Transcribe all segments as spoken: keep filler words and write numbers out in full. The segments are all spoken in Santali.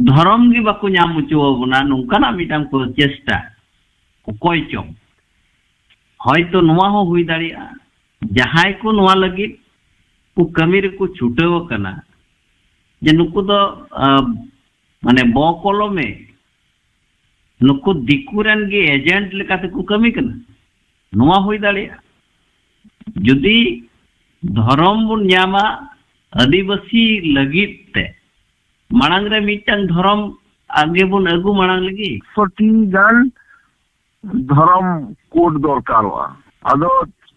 ᱫᱷᱚᱨᱚᱢ ᱜᱮ ᱵᱟᱠᱚ ᱧᱟᱢ ᱦᱚᱪᱚ ᱟᱵᱚᱱᱟ, ᱱᱚᱝᱠᱟᱱᱟᱜ ᱢᱤᱫᱴᱟᱝ ᱯᱨᱚᱪᱮᱥᱴᱟ ᱚᱠᱚᱭ ᱪᱚᱝ᱾ ᱦᱚᱭᱛᱚ ᱱᱚᱣᱟ ᱦᱚᱸ ᱦᱩᱭ ᱫᱟᱲᱮᱭᱟᱜᱼᱟ, ᱡᱟᱦᱟᱸᱭ ᱠᱚ ᱱᱚᱣᱟ ᱞᱟᱹᱜᱤᱫ ᱠᱚ ᱠᱟᱹᱢᱤ ᱨᱮᱠᱚ ᱪᱷᱩᱴᱟᱹᱣ ᱟᱠᱟᱱᱟ, ᱡᱮ ᱱᱩᱠᱩ ᱫᱚ, ᱟᱸ, ᱢᱟᱱᱮ ᱵᱚ ᱠᱚᱞᱚᱢᱮ ᱱᱩᱠᱩ ᱫᱤᱠᱩ ᱨᱮᱱ ᱜᱮ ᱮᱡᱮᱱᱴ ᱞᱮᱠᱟ ᱛᱮᱠᱚ ᱠᱟᱹᱢᱤ ᱠᱟᱱᱟ᱾ ᱱᱚᱣᱟ ᱦᱩᱭ ᱫᱟᱲᱮᱭᱟᱜᱼᱟ᱾ ᱡᱩᱫᱤ ᱫᱷᱚᱨᱚᱢ ᱵᱚᱱ ᱧᱟᱢᱟ ᱟᱹᱫᱤᱵᱟᱹᱥᱤ ᱞᱟᱹᱜᱤᱫ ᱛᱮ, ᱢᱟᱲᱟᱝ ᱨᱮ ᱢᱤᱫᱴᱟᱝ ᱫᱷᱚᱨᱚᱢ ᱟᱜᱮ ᱵᱚᱱ ᱟᱹᱜᱩ ᱢᱟᱲᱟᱝ ᱞᱮᱜᱮ᱾ ᱥᱚᱴᱷᱤᱠ ᱜᱟᱱ ᱫᱷᱚᱨᱚᱢ ᱠᱳᱰ ᱫᱚᱨᱠᱟᱨᱚᱜᱼᱟ᱾ ᱟᱫᱚ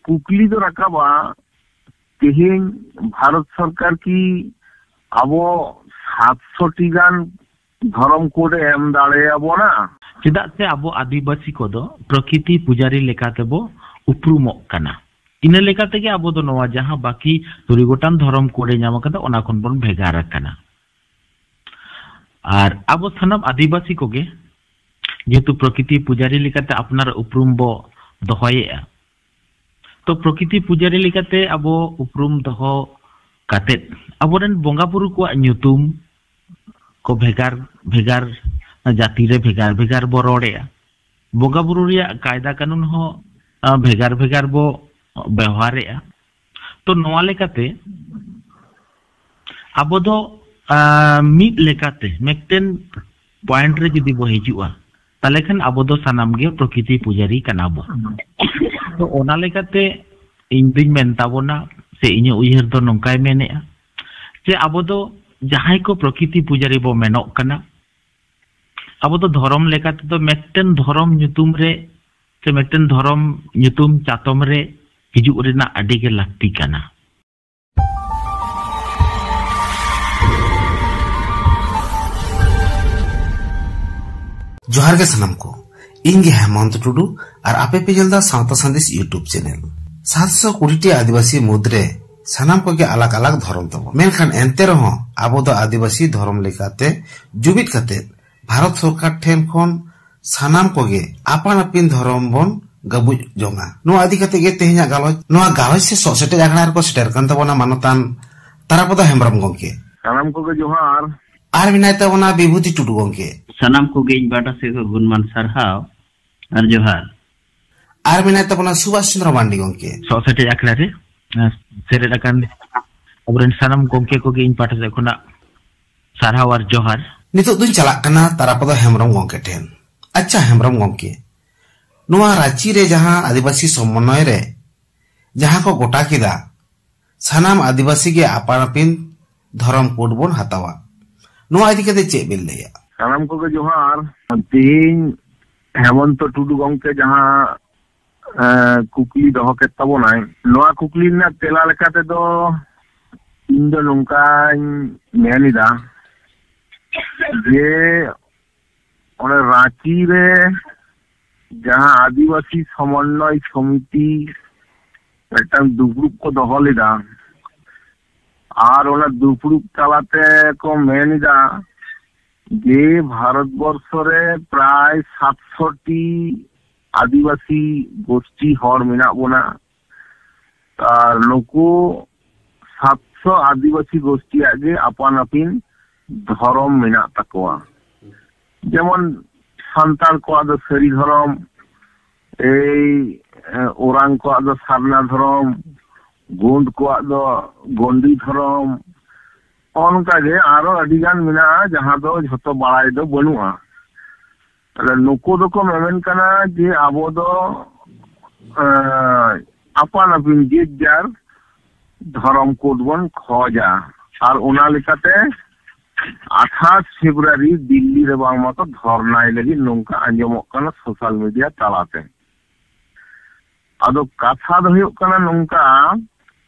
ᱠᱩᱠᱞᱤ ᱫᱚ ᱨᱟᱠᱟᱵᱼᱟ, ᱛᱮᱦᱮᱧ ᱵᱷᱟᱨᱚᱛ ᱥᱚᱨᱠᱟᱨ ᱠᱤ ᱟᱵᱚ ᱥᱟᱛᱥᱚ ᱴᱤ ᱜᱟᱱ ᱫᱷᱚᱨᱚᱢ ᱠᱳᱰ ᱮ ᱮᱢ ᱫᱟᱲᱮᱭᱟᱵᱚᱱᱟ? ᱪᱮᱫᱟᱜ ᱥᱮ ᱟᱵᱚ ᱟᱹᱫᱤᱵᱟᱹᱥᱤ ᱠᱚᱫᱚ ᱯᱨᱚᱠᱤᱛᱤ ᱯᱩᱡᱟᱨᱤ ᱞᱮᱠᱟᱛᱮᱵᱚ ᱩᱯᱨᱩᱢᱚᱜ ᱠᱟᱱᱟ᱾ ᱤᱱᱟᱹ ᱞᱮᱠᱟ ᱛᱮᱜᱮ ᱟᱵᱚ ᱫᱚ ᱱᱚᱣᱟ ᱡᱟᱦᱟᱸ ᱵᱟᱹᱠᱤ ᱛᱩᱨᱩᱭ ᱜᱚᱴᱟᱝ ᱫᱷᱚᱨᱚᱢ ᱠᱳᱰ ᱮ ᱧᱟᱢ ᱟᱠᱟᱫᱟ, ᱚᱱᱟ ᱠᱷᱚᱱ ᱵᱚᱱ ᱵᱷᱮᱜᱟᱨ ᱟᱠᱟᱱᱟ᱾ ᱟᱨ ᱟᱵᱚ ᱥᱟᱱᱟᱢ ᱟᱹᱫᱤᱵᱟᱹᱥᱤ ᱠᱚᱜᱮ ᱡᱮᱦᱮᱛᱩ ᱯᱨᱚᱠᱤᱛᱤ ᱯᱩᱡᱟᱨᱤ ᱞᱮᱠᱟᱛᱮ ᱟᱯᱱᱟᱨ ᱩᱯᱨᱩᱢ ᱵᱚ ᱫᱚᱦᱚᱭᱮᱫᱼᱟ, ᱛᱚ ᱯᱨᱚᱠᱤᱛᱤ ᱯᱩᱡᱟᱨᱤ ᱞᱮᱠᱟᱛᱮ ᱟᱵᱚ ᱩᱯᱨᱩᱢ ᱫᱚᱦᱚ ᱠᱟᱛᱮᱫ ᱟᱵᱚᱨᱮᱱ ᱵᱚᱸᱜᱟ ᱵᱩᱨᱩ ᱠᱚᱣᱟᱜ ᱧᱩᱛᱩᱢ ᱠᱚ ᱵᱷᱮᱜᱟᱨ ᱵᱷᱮᱜᱟᱨ ᱡᱟᱹᱛᱤ ᱨᱮ ᱵᱷᱮᱜᱟᱨ ᱵᱷᱮᱜᱟᱨ ᱵᱚ ᱨᱚᱲᱮᱫᱼᱟ᱾ ᱵᱚᱸᱜᱟ ᱵᱩᱨᱩ ᱨᱮᱭᱟᱜ ᱠᱟᱭᱫᱟ ᱠᱟᱹᱱᱩᱱ ᱦᱚᱸ, ᱟ, ᱵᱷᱮᱜᱟᱨ ᱵᱷᱮᱜᱟᱨ ᱵᱚ ᱵᱮᱣᱦᱟᱨᱮᱫᱼᱟ᱾ ᱛᱚ ᱱᱚᱣᱟ ᱞᱮᱠᱟᱛᱮ ᱟᱵᱚ ᱫᱚ, ᱟ, ᱢᱤᱫ ᱞᱮᱠᱟᱛᱮ ᱢᱤᱫᱴᱮᱱ ᱯᱚᱭᱮᱱᱴ ᱨᱮ ᱡᱩᱫᱤ ᱵᱚ ᱦᱤᱡᱩᱜᱼᱟ, ᱛᱟᱦᱚᱞᱮ ᱠᱷᱟᱱ ᱟᱵᱚ ᱫᱚ ᱥᱟᱱᱟᱢ ᱜᱮ ᱯᱨᱚᱠᱤᱛᱤ ᱯᱩᱡᱟᱨᱤ ᱠᱟᱱᱟ ᱵᱚ᱾ ᱛᱚ ᱚᱱᱟ ᱞᱮᱠᱟᱛᱮ ᱤᱧ ᱫᱩᱧ ᱢᱮᱱ ᱛᱟᱵᱚᱱᱟ, ᱥᱮ ᱤᱧᱟᱹᱜ ᱩᱭᱦᱟᱹᱨ ᱫᱚ ᱱᱚᱝᱠᱟᱭ ᱢᱮᱱᱮᱫᱼᱟ, ᱡᱮ ᱟᱵᱚ ᱫᱚ ᱡᱟᱦᱟᱸᱭ ᱠᱚ ᱯᱨᱚᱠᱤᱛᱤ ᱯᱩᱡᱟᱨᱤ ᱵᱚ ᱢᱮᱱᱚᱜ ᱠᱟᱱᱟ, ᱟᱵᱚ ᱫᱚ ᱫᱷᱚᱨᱚᱢ ᱞᱮᱠᱟ ᱛᱮᱫᱚ ᱢᱤᱫᱴᱮᱱ ᱫᱷᱚᱨᱚᱢ ᱧᱩᱛᱩᱢ ᱨᱮ ᱥᱮ ᱢᱤᱫᱴᱮᱱ ᱫᱷᱚᱨᱚᱢ ᱧᱩᱛᱩᱢ ᱪᱟᱛᱚᱢ ᱨᱮ ᱦᱤᱡᱩᱜ ᱨᱮᱱᱟᱜ ᱟᱹᱰᱤ ᱜᱮ ᱞᱟᱹᱠᱛᱤ ᱠᱟᱱᱟ᱾ ᱡᱚᱦᱟᱨ ᱜᱮ ᱥᱟᱱᱟᱢ ᱠᱚ, ᱤᱧ ᱜᱮ ᱦᱮᱢᱚᱱᱛ ᱴᱩᱰᱩ ᱟᱨ ᱟᱯᱮ ᱯᱮ ᱧᱮᱞ ᱫᱟ ᱥᱟᱶᱛᱟ ᱥᱟᱸᱫᱮᱥ YouTube ᱪᱮᱱᱮᱞ᱾ ᱥᱟᱛᱥᱚ ᱠᱩᱲᱤ ᱴᱤ ᱟᱹᱫᱤᱵᱟᱹᱥᱤ ᱢᱩᱫᱽᱨᱮ ᱥᱟᱱᱟᱢ ᱠᱚᱜᱮ ᱟᱞᱟᱜᱽ ᱟᱞᱟᱜᱽ ᱫᱷᱚᱨᱚᱢ ᱛᱟᱵᱚᱱ, ᱢᱮᱱᱠᱷᱟᱱ ᱮᱱᱛᱮ ᱨᱮᱦᱚᱸ ᱟᱵᱚ ᱫᱚ ᱟᱹᱫᱤᱵᱟᱹᱥᱤ ᱫᱷᱚᱨᱚᱢ ᱞᱮᱠᱟᱛᱮ ᱡᱩᱢᱤᱫ ᱠᱟᱛᱮ ᱵᱷᱟᱨᱚᱛ ᱥᱚᱨᱠᱟᱨ ᱴᱷᱮᱱ ᱠᱷᱚᱱ ᱥᱟᱱᱟᱢ ᱠᱚᱜᱮ ᱟᱯᱟᱱ ᱟᱹᱯᱤᱱ ᱫᱷᱚᱨᱚᱢ ᱵᱚᱱ ᱜᱟᱵᱩᱡ ᱡᱚᱝᱟ᱾ ᱱᱚᱣᱟ ᱤᱫᱤ ᱠᱟᱛᱮ ᱜᱮ ᱛᱮᱦᱮᱧᱟᱜ ᱜᱟᱞᱚᱪ᱾ ᱱᱚᱣᱟ ᱜᱟᱞᱚᱪ ᱥᱮ ᱥᱚᱜ ᱥᱮᱴᱮᱡ ᱟᱠᱷᱲᱟ ᱨᱮᱠᱚ ᱥᱮᱴᱮᱨ ᱠᱟᱱ ᱛᱟᱵᱚᱱᱟ ᱢᱟᱱᱚᱛᱟᱱ ᱛᱟᱨᱟᱯᱚᱫᱟ ᱦᱮᱢᱵᱨᱚᱢ ᱜᱚᱢᱠᱮ᱾ ᱥᱟᱱᱟᱢ ᱠᱚᱜᱮ ᱡᱚᱦᱟᱨ᱾ ᱟᱨ ᱢᱮᱱᱟᱭ ᱛᱟᱵᱚᱱᱟ ᱵᱤᱵᱷᱩᱛᱤ ᱴᱩᱰᱩ ᱜᱚᱢᱠᱮ᱾ ᱥᱟᱱᱟᱢ ᱠᱚᱜᱮ ᱤᱧ ᱯᱟᱦᱴᱟ ᱥᱮᱫ ᱠᱷᱚᱱ ᱜᱩᱱᱢᱟᱱ ᱥᱟᱨᱦᱟᱣ ᱟᱨ ᱡᱚᱦᱟᱨ᱾ ᱟᱨ ᱢᱮᱱᱟᱭ ᱛᱟᱵᱚᱱᱟ ᱥᱩᱵᱷᱟᱥ ᱪᱚᱸᱫᱽᱨᱚ ᱢᱟᱱᱰᱤ ᱜᱚᱢᱠᱮ᱾ ᱥᱚᱜ ᱥᱮᱴᱮᱡ ᱟᱠᱷᱲᱟ ᱨᱮ, ᱟᱨ ᱥᱮᱞᱮᱫ ᱟᱠᱟᱱ ᱟᱵᱚᱨᱮᱱ ᱥᱟᱱᱟᱢ ᱜᱚᱢᱠᱮ ᱠᱚᱜᱮ ᱤᱧ ᱯᱟᱦᱴᱟ ᱥᱮᱫ ᱠᱷᱚᱱᱟᱜ ᱥᱟᱨᱦᱟᱣ ᱟᱨ ᱡᱚᱦᱟᱨ᱾ ᱱᱤᱛᱚᱜ ᱫᱚᱧ ᱪᱟᱞᱟᱜ ᱠᱟᱱᱟ ᱛᱟᱨᱟᱯᱚᱫᱚ ᱦᱮᱢᱵᱨᱚᱢ ᱜᱚᱢᱠᱮ ᱴᱷᱮᱱ᱾ ᱟᱪᱪᱷᱟ ᱦᱮᱢᱵᱨᱚᱢ ᱜᱚᱢᱠᱮ, ᱱᱚᱣᱟ ᱨᱟᱸᱪᱤ ᱨᱮ ᱡᱟᱦᱟᱸ ᱟᱹᱫᱤᱵᱟᱹᱥᱤ ᱥᱚᱢᱚᱱᱱᱚᱭ ᱨᱮ ᱡᱟᱦᱟᱸ ᱠᱚ ᱜᱚᱴᱟ ᱠᱮᱫᱟ, ᱥᱟᱱᱟᱢ ᱟᱹᱫᱤᱵᱟᱹᱥᱤ ᱜᱮ ᱟᱯᱟᱱ ᱟᱹᱯᱤᱱ ᱫᱷᱚᱨᱚᱢ ᱠᱳᱰ ᱵᱚᱱ ᱦᱟᱛᱟᱣᱟ, ᱱᱚᱣᱟ ᱤᱫᱤ ᱠᱟᱛᱮ ᱪᱮᱫ ᱵᱤᱱ ᱞᱟᱹᱭᱟ? ᱥᱟᱱᱟᱢ ᱠᱚᱜᱮ ᱡᱚᱦᱟᱨ᱾ ᱛᱮᱦᱮᱧ ᱦᱮᱢᱚᱱᱛᱚ ᱴᱩᱰᱩ ᱜᱚᱢᱠᱮ ᱡᱟᱦᱟᱸ, ᱮᱸ, ᱠᱩᱠᱞᱤ ᱫᱚᱦᱚ ᱠᱮᱫ ᱛᱟᱵᱚᱱᱟᱭ, ᱱᱚᱣᱟ ᱠᱩᱠᱞᱤ ᱨᱮᱱᱟᱜ ᱛᱮᱞᱟ ᱞᱮᱠᱟ ᱛᱮᱫᱚ ᱤᱧ ᱫᱚ ᱱᱚᱝᱠᱟᱧ ᱢᱮᱱ ᱮᱫᱟ ᱡᱮ ᱚᱸᱰᱮ ᱨᱟᱸᱪᱤ ᱨᱮ ᱡᱟᱦᱟᱸ ᱟᱹᱫᱤᱵᱟᱹᱥᱤ ᱥᱚᱢᱚᱱᱱᱚᱭ ᱥᱚᱢᱤᱛᱤ ᱢᱤᱫᱴᱟᱝ ᱫᱩᱯᱲᱩᱵ ᱠᱚ ᱫᱚᱦᱚ ᱞᱮᱫᱟ, ᱟᱨ ᱚᱱᱟ ᱫᱩᱯᱲᱩᱵ ᱛᱟᱞᱟᱛᱮ ᱠᱚ ᱢᱮᱱ ᱮᱫᱟ ᱡᱮ ᱵᱷᱟᱨᱚᱛ ᱵᱚᱨᱥᱚ ᱨᱮ ᱯᱨᱟᱭ ᱥᱟᱛᱥᱚ ᱴᱤ ᱟᱹᱫᱤᱵᱟᱹᱥᱤ ᱜᱳᱥᱴᱤ ᱦᱚᱲ ᱢᱮᱱᱟᱜ ᱵᱚᱱᱟ, ᱟᱨ ᱱᱩᱠᱩ ᱥᱟᱛᱥᱚ ᱟᱹᱫᱤᱵᱟᱹᱥᱤ ᱜᱳᱥᱴᱤᱭᱟᱜ ᱜᱮ ᱟᱯᱟᱱ ᱟᱹᱯᱤᱱ ᱫᱷᱚᱨᱚᱢ ᱢᱮᱱᱟᱜ ᱛᱟᱠᱚᱣᱟ᱾ ᱡᱮᱢᱚᱱ ᱥᱟᱱᱛᱟᱲ ᱠᱚᱣᱟᱜ ᱫᱚ ᱥᱟᱹᱨᱤ ᱫᱷᱚᱨᱚᱢ, ᱮᱭ, ᱮ, ᱳᱨᱟᱝ ᱠᱚᱣᱟᱜ ᱫᱚ ᱥᱟᱨᱱᱟ ᱫᱷᱚᱨᱚᱢ, ᱜᱳᱸᱰ ᱠᱚᱣᱟᱜ ᱫᱚ ᱜᱚᱱᱰᱤ ᱫᱷᱚᱨᱚᱢ, ᱚᱱᱠᱟ ᱜᱮ ᱟᱨᱚ ᱟᱹᱰᱤ ᱜᱟᱱ ᱢᱮᱱᱟᱜᱼᱟ ᱡᱟᱦᱟᱸ ᱫᱚ ᱡᱷᱚᱛᱚ ᱵᱟᱲᱟᱭ ᱫᱚ ᱵᱟᱹᱱᱩᱜᱼᱟ᱾ ᱛᱟᱦᱞᱮ ᱱᱩᱠᱩ ᱫᱚᱠᱚ ᱢᱮᱢᱮᱱ ᱠᱟᱱᱟ ᱡᱮ ᱟᱵᱚ ᱫᱚ, ᱮᱸ, ᱟᱯᱟᱱ ᱟᱹᱯᱤᱱ ᱡᱮ ᱡᱟᱨ ᱫᱷᱚᱨᱚᱢ ᱠᱳᱰ ᱵᱚᱱ ᱠᱷᱚᱡᱟ᱾ ᱟᱨ ᱚᱱᱟ ᱞᱮᱠᱟᱛᱮ ᱟᱴᱷᱟᱥ ᱯᱷᱮᱵᱨᱩᱣᱟᱨᱤ ᱫᱤᱞᱞᱤ ᱨᱮ ᱵᱟᱝᱢᱟ ᱠᱚ ᱫᱷᱚᱨᱱᱟᱭ ᱞᱟᱹᱜᱤᱫ ᱱᱚᱝᱠᱟ ᱟᱸᱡᱚᱢᱚᱜ ᱠᱟᱱᱟ ᱥᱳᱥᱟᱞ ᱢᱤᱰᱤᱭᱟ ᱛᱟᱞᱟᱛᱮ᱾ ᱟᱫᱚ ᱠᱟᱛᱷᱟ ᱫᱚ ᱦᱩᱭᱩᱜ ᱠᱟᱱᱟ ᱱᱚᱝᱠᱟ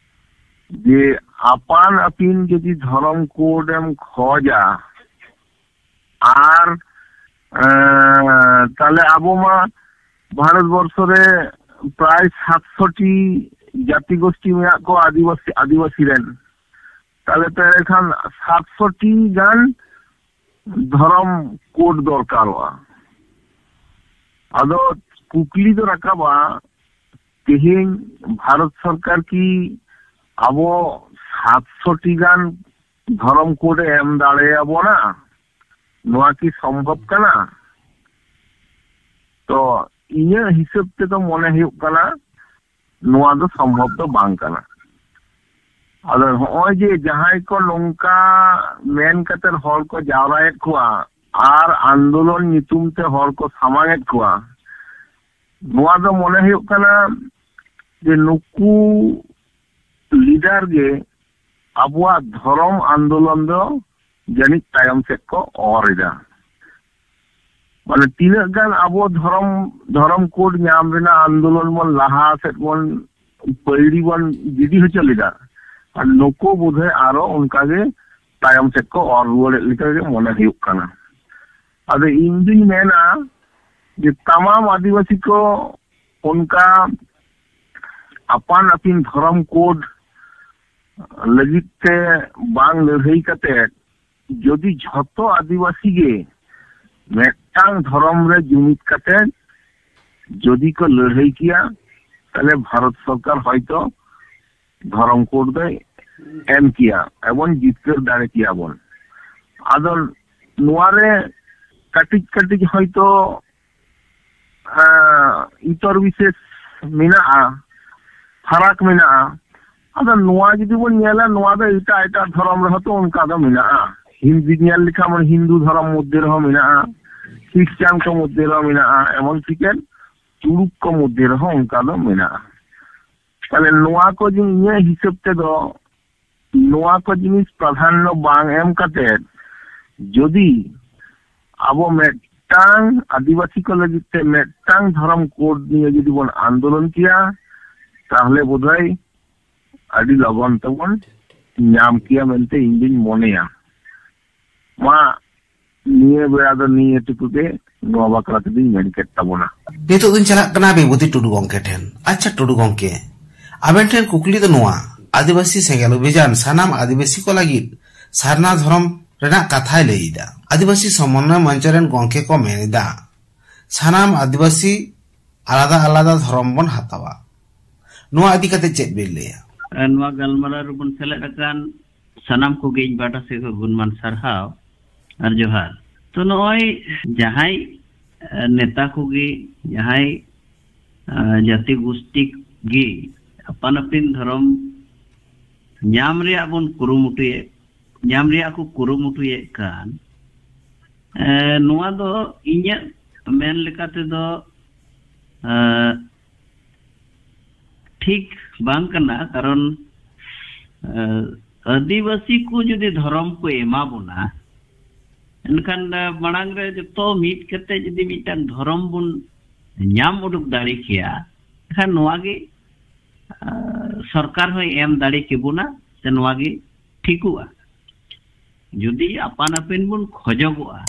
ᱡᱮ ᱟᱯᱟᱱ ᱟᱹᱯᱤᱱ ᱡᱩᱫᱤ ᱫᱷᱚᱨᱚᱢ ᱠᱳᱰ ᱮᱢ ᱠᱷᱚᱡᱟ, ᱟᱨ, ᱮᱸ, ᱛᱟᱦᱞᱮ ᱟᱵᱚ ᱢᱟ ᱵᱷᱟᱨᱚᱛ ᱵᱚᱨᱥᱚ ᱨᱮ ᱯᱨᱟᱭ ᱥᱟᱛᱥᱚ ᱴᱤ ᱡᱟᱹᱛᱤ ᱜᱳᱥᱴᱤ ᱢᱮᱱᱟᱜ ᱠᱚᱣᱟ ᱟᱹᱫᱤᱵᱟᱹᱥᱤ, ᱟᱹᱫᱤᱵᱟᱹᱥᱤ ᱨᱮᱱ᱾ ᱛᱟᱦᱞᱮ ᱛᱚ ᱮᱱᱠᱷᱟᱱ ᱥᱟᱛᱥᱚ ᱴᱤ ᱜᱟᱱ ᱫᱷᱚᱨᱚᱢ ᱠᱳᱰ ᱫᱚᱨᱠᱟᱨᱚᱜᱼᱟ᱾ ᱟᱫᱚ ᱠᱩᱠᱞᱤ ᱫᱚ ᱨᱟᱠᱟᱵᱼᱟ, ᱛᱮᱦᱮᱧ ᱵᱷᱟᱨᱚᱛ ᱥᱚᱨᱠᱟᱨ ᱠᱤ ᱟᱵᱚ ᱥᱟᱛᱥᱚ ᱴᱤ ᱜᱟᱱ ᱫᱷᱚᱨᱚᱢ ᱠᱳᱰ ᱮ ᱮᱢ ᱫᱟᱲᱮᱭᱟᱵᱚᱱᱟ? ᱱᱚᱣᱟ ᱠᱤ ᱥᱚᱢᱵᱷᱚᱵ ᱠᱟᱱᱟ? ᱛᱚ, ᱤᱧᱟᱹᱜ ᱦᱤᱥᱟᱹᱵ ᱛᱮᱫᱚ ᱢᱚᱱᱮ ᱦᱩᱭᱩᱜ ᱠᱟᱱᱟ, ᱱᱚᱣᱟ ᱫᱚ ᱥᱚᱢᱵᱷᱚᱵ ᱫᱚ ᱵᱟᱝ ᱠᱟᱱᱟ᱾ ᱟᱫᱚ ᱦᱚᱸᱜᱼᱚᱭ ᱡᱮ ᱡᱟᱦᱟᱸᱭ ᱠᱚ ᱱᱚᱝᱠᱟ ᱢᱮᱱ ᱠᱟᱛᱮ ᱦᱚᱲ ᱠᱚ ᱡᱟᱣᱨᱟᱭᱮᱫ ᱠᱚᱣᱟ ᱟᱨ ᱟᱱᱫᱳᱞᱚᱱ ᱧᱩᱛᱩᱢ ᱛᱮ ᱦᱚᱲ ᱠᱚ ᱥᱟᱢᱟᱝ ᱮᱫ ᱠᱚᱣᱟ, ᱱᱚᱣᱟ ᱫᱚ ᱢᱚᱱᱮ ᱦᱩᱭᱩᱜ ᱠᱟᱱᱟ ᱡᱮ ᱱᱩᱠᱩ ᱞᱤᱰᱟᱨ ᱜᱮ ᱟᱵᱚᱣᱟᱜ ᱫᱷᱚᱨᱚᱢ ᱟᱱᱫᱳᱞᱚᱱ ᱫᱚ ᱡᱟᱹᱱᱤᱡ ᱛᱟᱭᱚᱢ ᱥᱮᱫ ᱠᱚ ᱚᱨ ᱮᱫᱟ᱾ ᱢᱟᱱᱮ, ᱛᱤᱱᱟᱹᱜ ᱜᱟᱱ ᱟᱵᱚ ᱫᱷᱚᱨᱚᱢ, ᱫᱷᱚᱨᱚᱢ ᱠᱳᱰ ᱧᱟᱢ ᱨᱮᱱᱟᱜ ᱟᱱᱫᱳᱞᱚᱱ ᱵᱚᱱ ᱞᱟᱦᱟ ᱥᱮᱫ ᱵᱚᱱ ᱯᱟᱹᱭᱲᱤ ᱵᱚᱱ ᱜᱤᱰᱤ ᱦᱚᱪᱚ ᱞᱮᱫᱟ, ᱟᱨ ᱱᱩᱠᱩ ᱵᱳᱫᱷᱚᱭ ᱟᱨᱚ ᱚᱱᱠᱟ ᱜᱮ ᱛᱟᱭᱚᱢ ᱥᱮᱫ ᱠᱚ ᱚᱨ ᱨᱩᱣᱟᱹᱲᱮᱫ ᱞᱮᱠᱟ ᱜᱮ ᱢᱚᱱᱮ ᱦᱩᱭᱩᱜ ᱠᱟᱱᱟ᱾ ᱟᱫᱚ ᱤᱧ ᱫᱩᱧ ᱢᱮᱱᱟ ᱡᱮ ᱛᱟᱢᱟᱢ ᱟᱹᱫᱤᱵᱟᱹᱥᱤ ᱠᱚ ᱚᱱᱠᱟ ᱟᱯᱟᱱ ᱟᱹᱯᱤᱱ ᱫᱷᱚᱨᱚᱢ ᱠᱳᱰ ᱞᱟᱹᱜᱤᱫ ᱛᱮ ᱵᱟᱝ ᱞᱟᱹᱲᱦᱟᱹᱭ ᱠᱟᱛᱮ, ᱡᱩᱫᱤ ᱡᱷᱚᱛᱚ ᱟᱹᱫᱤᱵᱟᱹᱥᱤ ᱜᱮ ᱢᱤᱫᱴᱟᱝ ᱫᱷᱚᱨᱚᱢ ᱨᱮ ᱡᱩᱢᱤᱫ ᱠᱟᱛᱮ ᱡᱩᱫᱤ ᱠᱚ ᱞᱟᱹᱲᱦᱟᱹᱭ ᱠᱮᱭᱟ, ᱛᱟᱦᱞᱮ ᱵᱷᱟᱨᱚᱛ ᱥᱚᱨᱠᱟᱨ ᱦᱚᱭᱛᱚ ᱫᱷᱚᱨᱚᱢ ᱠᱳᱰ ᱫᱚᱭ ᱮᱢ ᱠᱮᱭᱟ ᱮᱵᱚᱝ ᱡᱤᱛᱠᱟᱹᱨ ᱫᱟᱲᱮ ᱠᱮᱭᱟ ᱵᱚᱱ᱾ ᱟᱫᱚ ᱱᱚᱣᱟ ᱨᱮ ᱠᱟᱹᱴᱤᱡ ᱠᱟᱹᱴᱤᱡ ᱦᱚᱭᱛᱚ, ᱟᱸ, ᱤᱛᱚᱨ ᱵᱤᱥᱮᱥ ᱢᱮᱱᱟᱜᱼᱟ, ᱯᱷᱟᱨᱟᱠ ᱢᱮᱱᱟᱜᱼᱟ᱾ ᱟᱫᱚ ᱱᱚᱣᱟ ᱡᱩᱫᱤ ᱵᱚᱱ ᱧᱮᱞᱟ, ᱱᱚᱣᱟ ᱫᱚ ᱮᱴᱟᱜ ᱮᱴᱟᱜ ᱫᱷᱚᱨᱚᱢ ᱨᱮᱦᱚᱸ ᱛᱚ ᱚᱱᱠᱟ ᱫᱚ ᱢᱮᱱᱟᱜᱼᱟ᱾ ᱦᱤᱱᱫᱩ ᱧᱮᱞ ᱞᱮᱠᱷᱟᱱ ᱵᱚᱱ ᱦᱤᱱᱫᱩ ᱫᱷᱚᱨᱚᱢ ᱢᱚᱫᱽᱫᱷᱮ ᱨᱮᱦᱚᱸ ᱢᱮᱱᱟᱜᱼᱟ, ᱠᱷᱨᱤᱥᱪᱟᱱ ᱠᱚ ᱢᱚᱫᱽᱫᱷᱮ ᱨᱮᱦᱚᱸ ᱢᱮᱱᱟᱜᱼᱟ, ᱮᱢᱚᱱ ᱪᱤᱠᱮᱱ ᱛᱩᱲᱩᱠ ᱠᱚ ᱢᱚᱫᱽᱫᱷᱮ ᱨᱮᱦᱚᱸ ᱚᱱᱠᱟ ᱫᱚ ᱢᱮᱱᱟᱜᱼᱟ᱾ ᱛᱟᱦᱞᱮ ᱱᱚᱣᱟ ᱠᱚ ᱡᱤᱱ-, ᱤᱧᱟᱹᱜ ᱦᱤᱥᱟᱹᱵ ᱛᱮᱫᱚ ᱱᱚᱣᱟ ᱠᱚ ᱡᱤᱱᱤᱥ ᱯᱨᱟᱫᱷᱟᱱᱱᱚ ᱵᱟᱝ ᱮᱢ ᱠᱟᱛᱮ ᱡᱩᱫᱤ ᱟᱵᱚ ᱢᱤᱫᱴᱟᱝ ᱟᱹᱫᱤᱵᱟᱹᱥᱤ ᱠᱚ ᱞᱟᱹᱜᱤᱫ ᱛᱮ ᱢᱤᱫᱴᱟᱝ ᱫᱷᱚᱨᱚᱢ ᱠᱳᱰ ᱱᱤᱭᱮ ᱡᱩᱫᱤ ᱵᱚᱱ ᱟᱱᱫᱳᱞᱚᱱ ᱠᱮᱭᱟ, ᱛᱟᱦᱞᱮ ᱵᱳᱫᱷᱚᱭ ᱟᱹᱰᱤ ᱞᱚᱜᱚᱱ ᱛᱮᱵᱚᱱ ᱧᱟᱢ ᱠᱮᱭᱟ ᱢᱮᱱᱛᱮ ᱤᱧ ᱫᱩᱧ ᱢᱚᱱᱮᱭᱟ᱾ ᱢᱟ, ᱱᱤᱭᱟᱹ ᱵᱮᱲᱟ ᱫᱚ ᱱᱤᱭᱟᱹ ᱴᱩᱠᱩ ᱜᱮ ᱱᱚᱣᱟ ᱵᱟᱠᱷᱨᱟ ᱛᱮᱫᱚᱧ ᱢᱮᱱ ᱠᱮᱫ ᱛᱟᱵᱚᱱᱟ᱾ ᱱᱤᱛᱚᱜ ᱫᱚᱧ ᱪᱟᱞᱟᱜ ᱠᱟᱱᱟ ᱵᱤᱵᱷᱩᱛᱤ ᱴᱩᱰᱩ ᱜᱚᱢᱠᱮ ᱴᱷᱮᱱ᱾ ᱟᱪᱪᱷᱟ ᱴᱩᱰᱩ ᱜᱚᱢᱠᱮ, ᱟᱵᱮᱱ ᱴᱷᱮᱱ ᱠᱩᱠᱞᱤ ᱫᱚ ᱱᱚᱣᱟ, ᱟᱹᱫᱤᱵᱟᱹᱥᱤ ᱥᱮᱸᱜᱮᱞ ᱚᱵᱷᱤᱡᱟᱱ ᱥᱟᱱᱟᱢ ᱟᱹᱫᱤᱵᱟᱹᱥᱤ ᱠᱚ ᱞᱟᱹᱜᱤᱫ ᱥᱟᱨᱱᱟ ᱫᱷᱚᱨᱚᱢ ᱨᱮᱱᱟᱜ ᱠᱟᱛᱷᱟᱭ ᱞᱟᱹᱭ ᱮᱫᱟ᱾ ᱟᱹᱫᱤᱵᱟᱹᱥᱤ ᱥᱚᱢᱚᱱᱱᱚᱭ ᱢᱚᱧᱪᱚ ᱨᱮᱱ ᱜᱚᱢᱠᱮ ᱠᱚ ᱢᱮᱱ ᱮᱫᱟ, ᱥᱟᱱᱟᱢ ᱟᱹᱫᱤᱵᱟᱹᱥᱤ ᱟᱞᱟᱫᱟ ᱟᱞᱟᱫᱟ ᱫᱷᱚᱨᱚᱢ ᱵᱚᱱ ᱦᱟᱛᱟᱣᱟ᱾ ᱱᱚᱣᱟ ᱤᱫᱤ ᱠᱟᱛᱮ ᱪᱮᱫ ᱵᱤᱱ ᱞᱟᱹᱭᱟ? ᱟᱨ ᱱᱚᱣᱟ ᱜᱟᱞᱢᱟᱨᱟᱣ ᱨᱮᱵᱚᱱ ᱥᱮᱞᱮᱫ ᱟᱠᱟᱱ ᱥᱟᱱᱟᱢ ᱠᱚᱜᱮ ᱤᱧ ᱯᱟᱦᱴᱟ ᱥᱮᱫ ᱠᱷᱚᱱ ᱜᱩᱱᱢᱟᱱ ᱥᱟᱨᱦᱟᱣ ᱟᱨ ᱡᱚᱦᱟᱨ᱾ ᱛᱚ, ᱱᱚᱜᱼᱚᱭ ᱡᱟᱦᱟᱸᱭ ᱱᱮᱛᱟ ᱠᱚᱜᱮ, ᱡᱟᱦᱟᱸᱭ ᱡᱟᱹᱛᱤ ᱜᱩᱥᱴᱤ ᱜᱮ ᱟᱯᱟᱱ ᱟᱹᱯᱤᱱ ᱫᱷᱚᱨᱚᱢ ᱧᱟᱢ ᱨᱮᱭᱟᱜ ᱵᱚᱱ ᱠᱩᱨᱩᱢᱩᱴᱩᱭᱮᱫ, ᱧᱟᱢ ᱨᱮᱭᱟᱜ ᱠᱚ ᱠᱩᱨᱩᱢᱩᱴᱩᱭᱮᱫ ᱠᱟᱱ, ᱱᱚᱣᱟ ᱫᱚ ᱤᱧᱟᱹᱜ ᱢᱮᱱ ᱞᱮᱠᱟ ᱛᱮᱫᱚ ᱴᱷᱤᱠ ᱵᱟᱝ ᱠᱟᱱᱟ᱾ ᱠᱟᱨᱚᱱ ᱟᱹᱫᱤᱵᱟᱹᱥᱤ ᱠᱚ ᱡᱩᱫᱤ ᱫᱷᱚᱨᱚᱢ ᱠᱚ ᱮᱢᱟ ᱵᱚᱱᱟ, ᱮᱱᱠᱷᱟᱱ ᱢᱟᱲᱟᱝ ᱨᱮ ᱡᱚᱛᱚ ᱢᱤᱫ ᱠᱟᱛᱮ ᱡᱩᱫᱤ ᱢᱤᱫᱴᱟᱝ ᱫᱷᱚᱨᱚᱢ ᱵᱚᱱ ᱧᱟᱢ ᱩᱰᱩᱠ ᱫᱟᱲᱮ ᱠᱮᱭᱟ, ᱮᱱᱠᱷᱟᱱ ᱱᱚᱣᱟ ᱜᱮ ᱥᱚᱨᱠᱟᱨ ᱦᱚᱸᱭ ᱮᱢ ᱫᱟᱲᱮ ᱠᱮᱵᱚᱱᱟ, ᱥᱮ ᱱᱚᱣᱟ ᱜᱮ ᱴᱷᱤᱠᱚᱜᱼᱟ᱾ ᱡᱩᱫᱤ ᱟᱯᱟᱱ ᱟᱹᱯᱤᱱ ᱵᱚᱱ ᱠᱷᱚᱡᱚᱜᱚᱜᱼᱟ,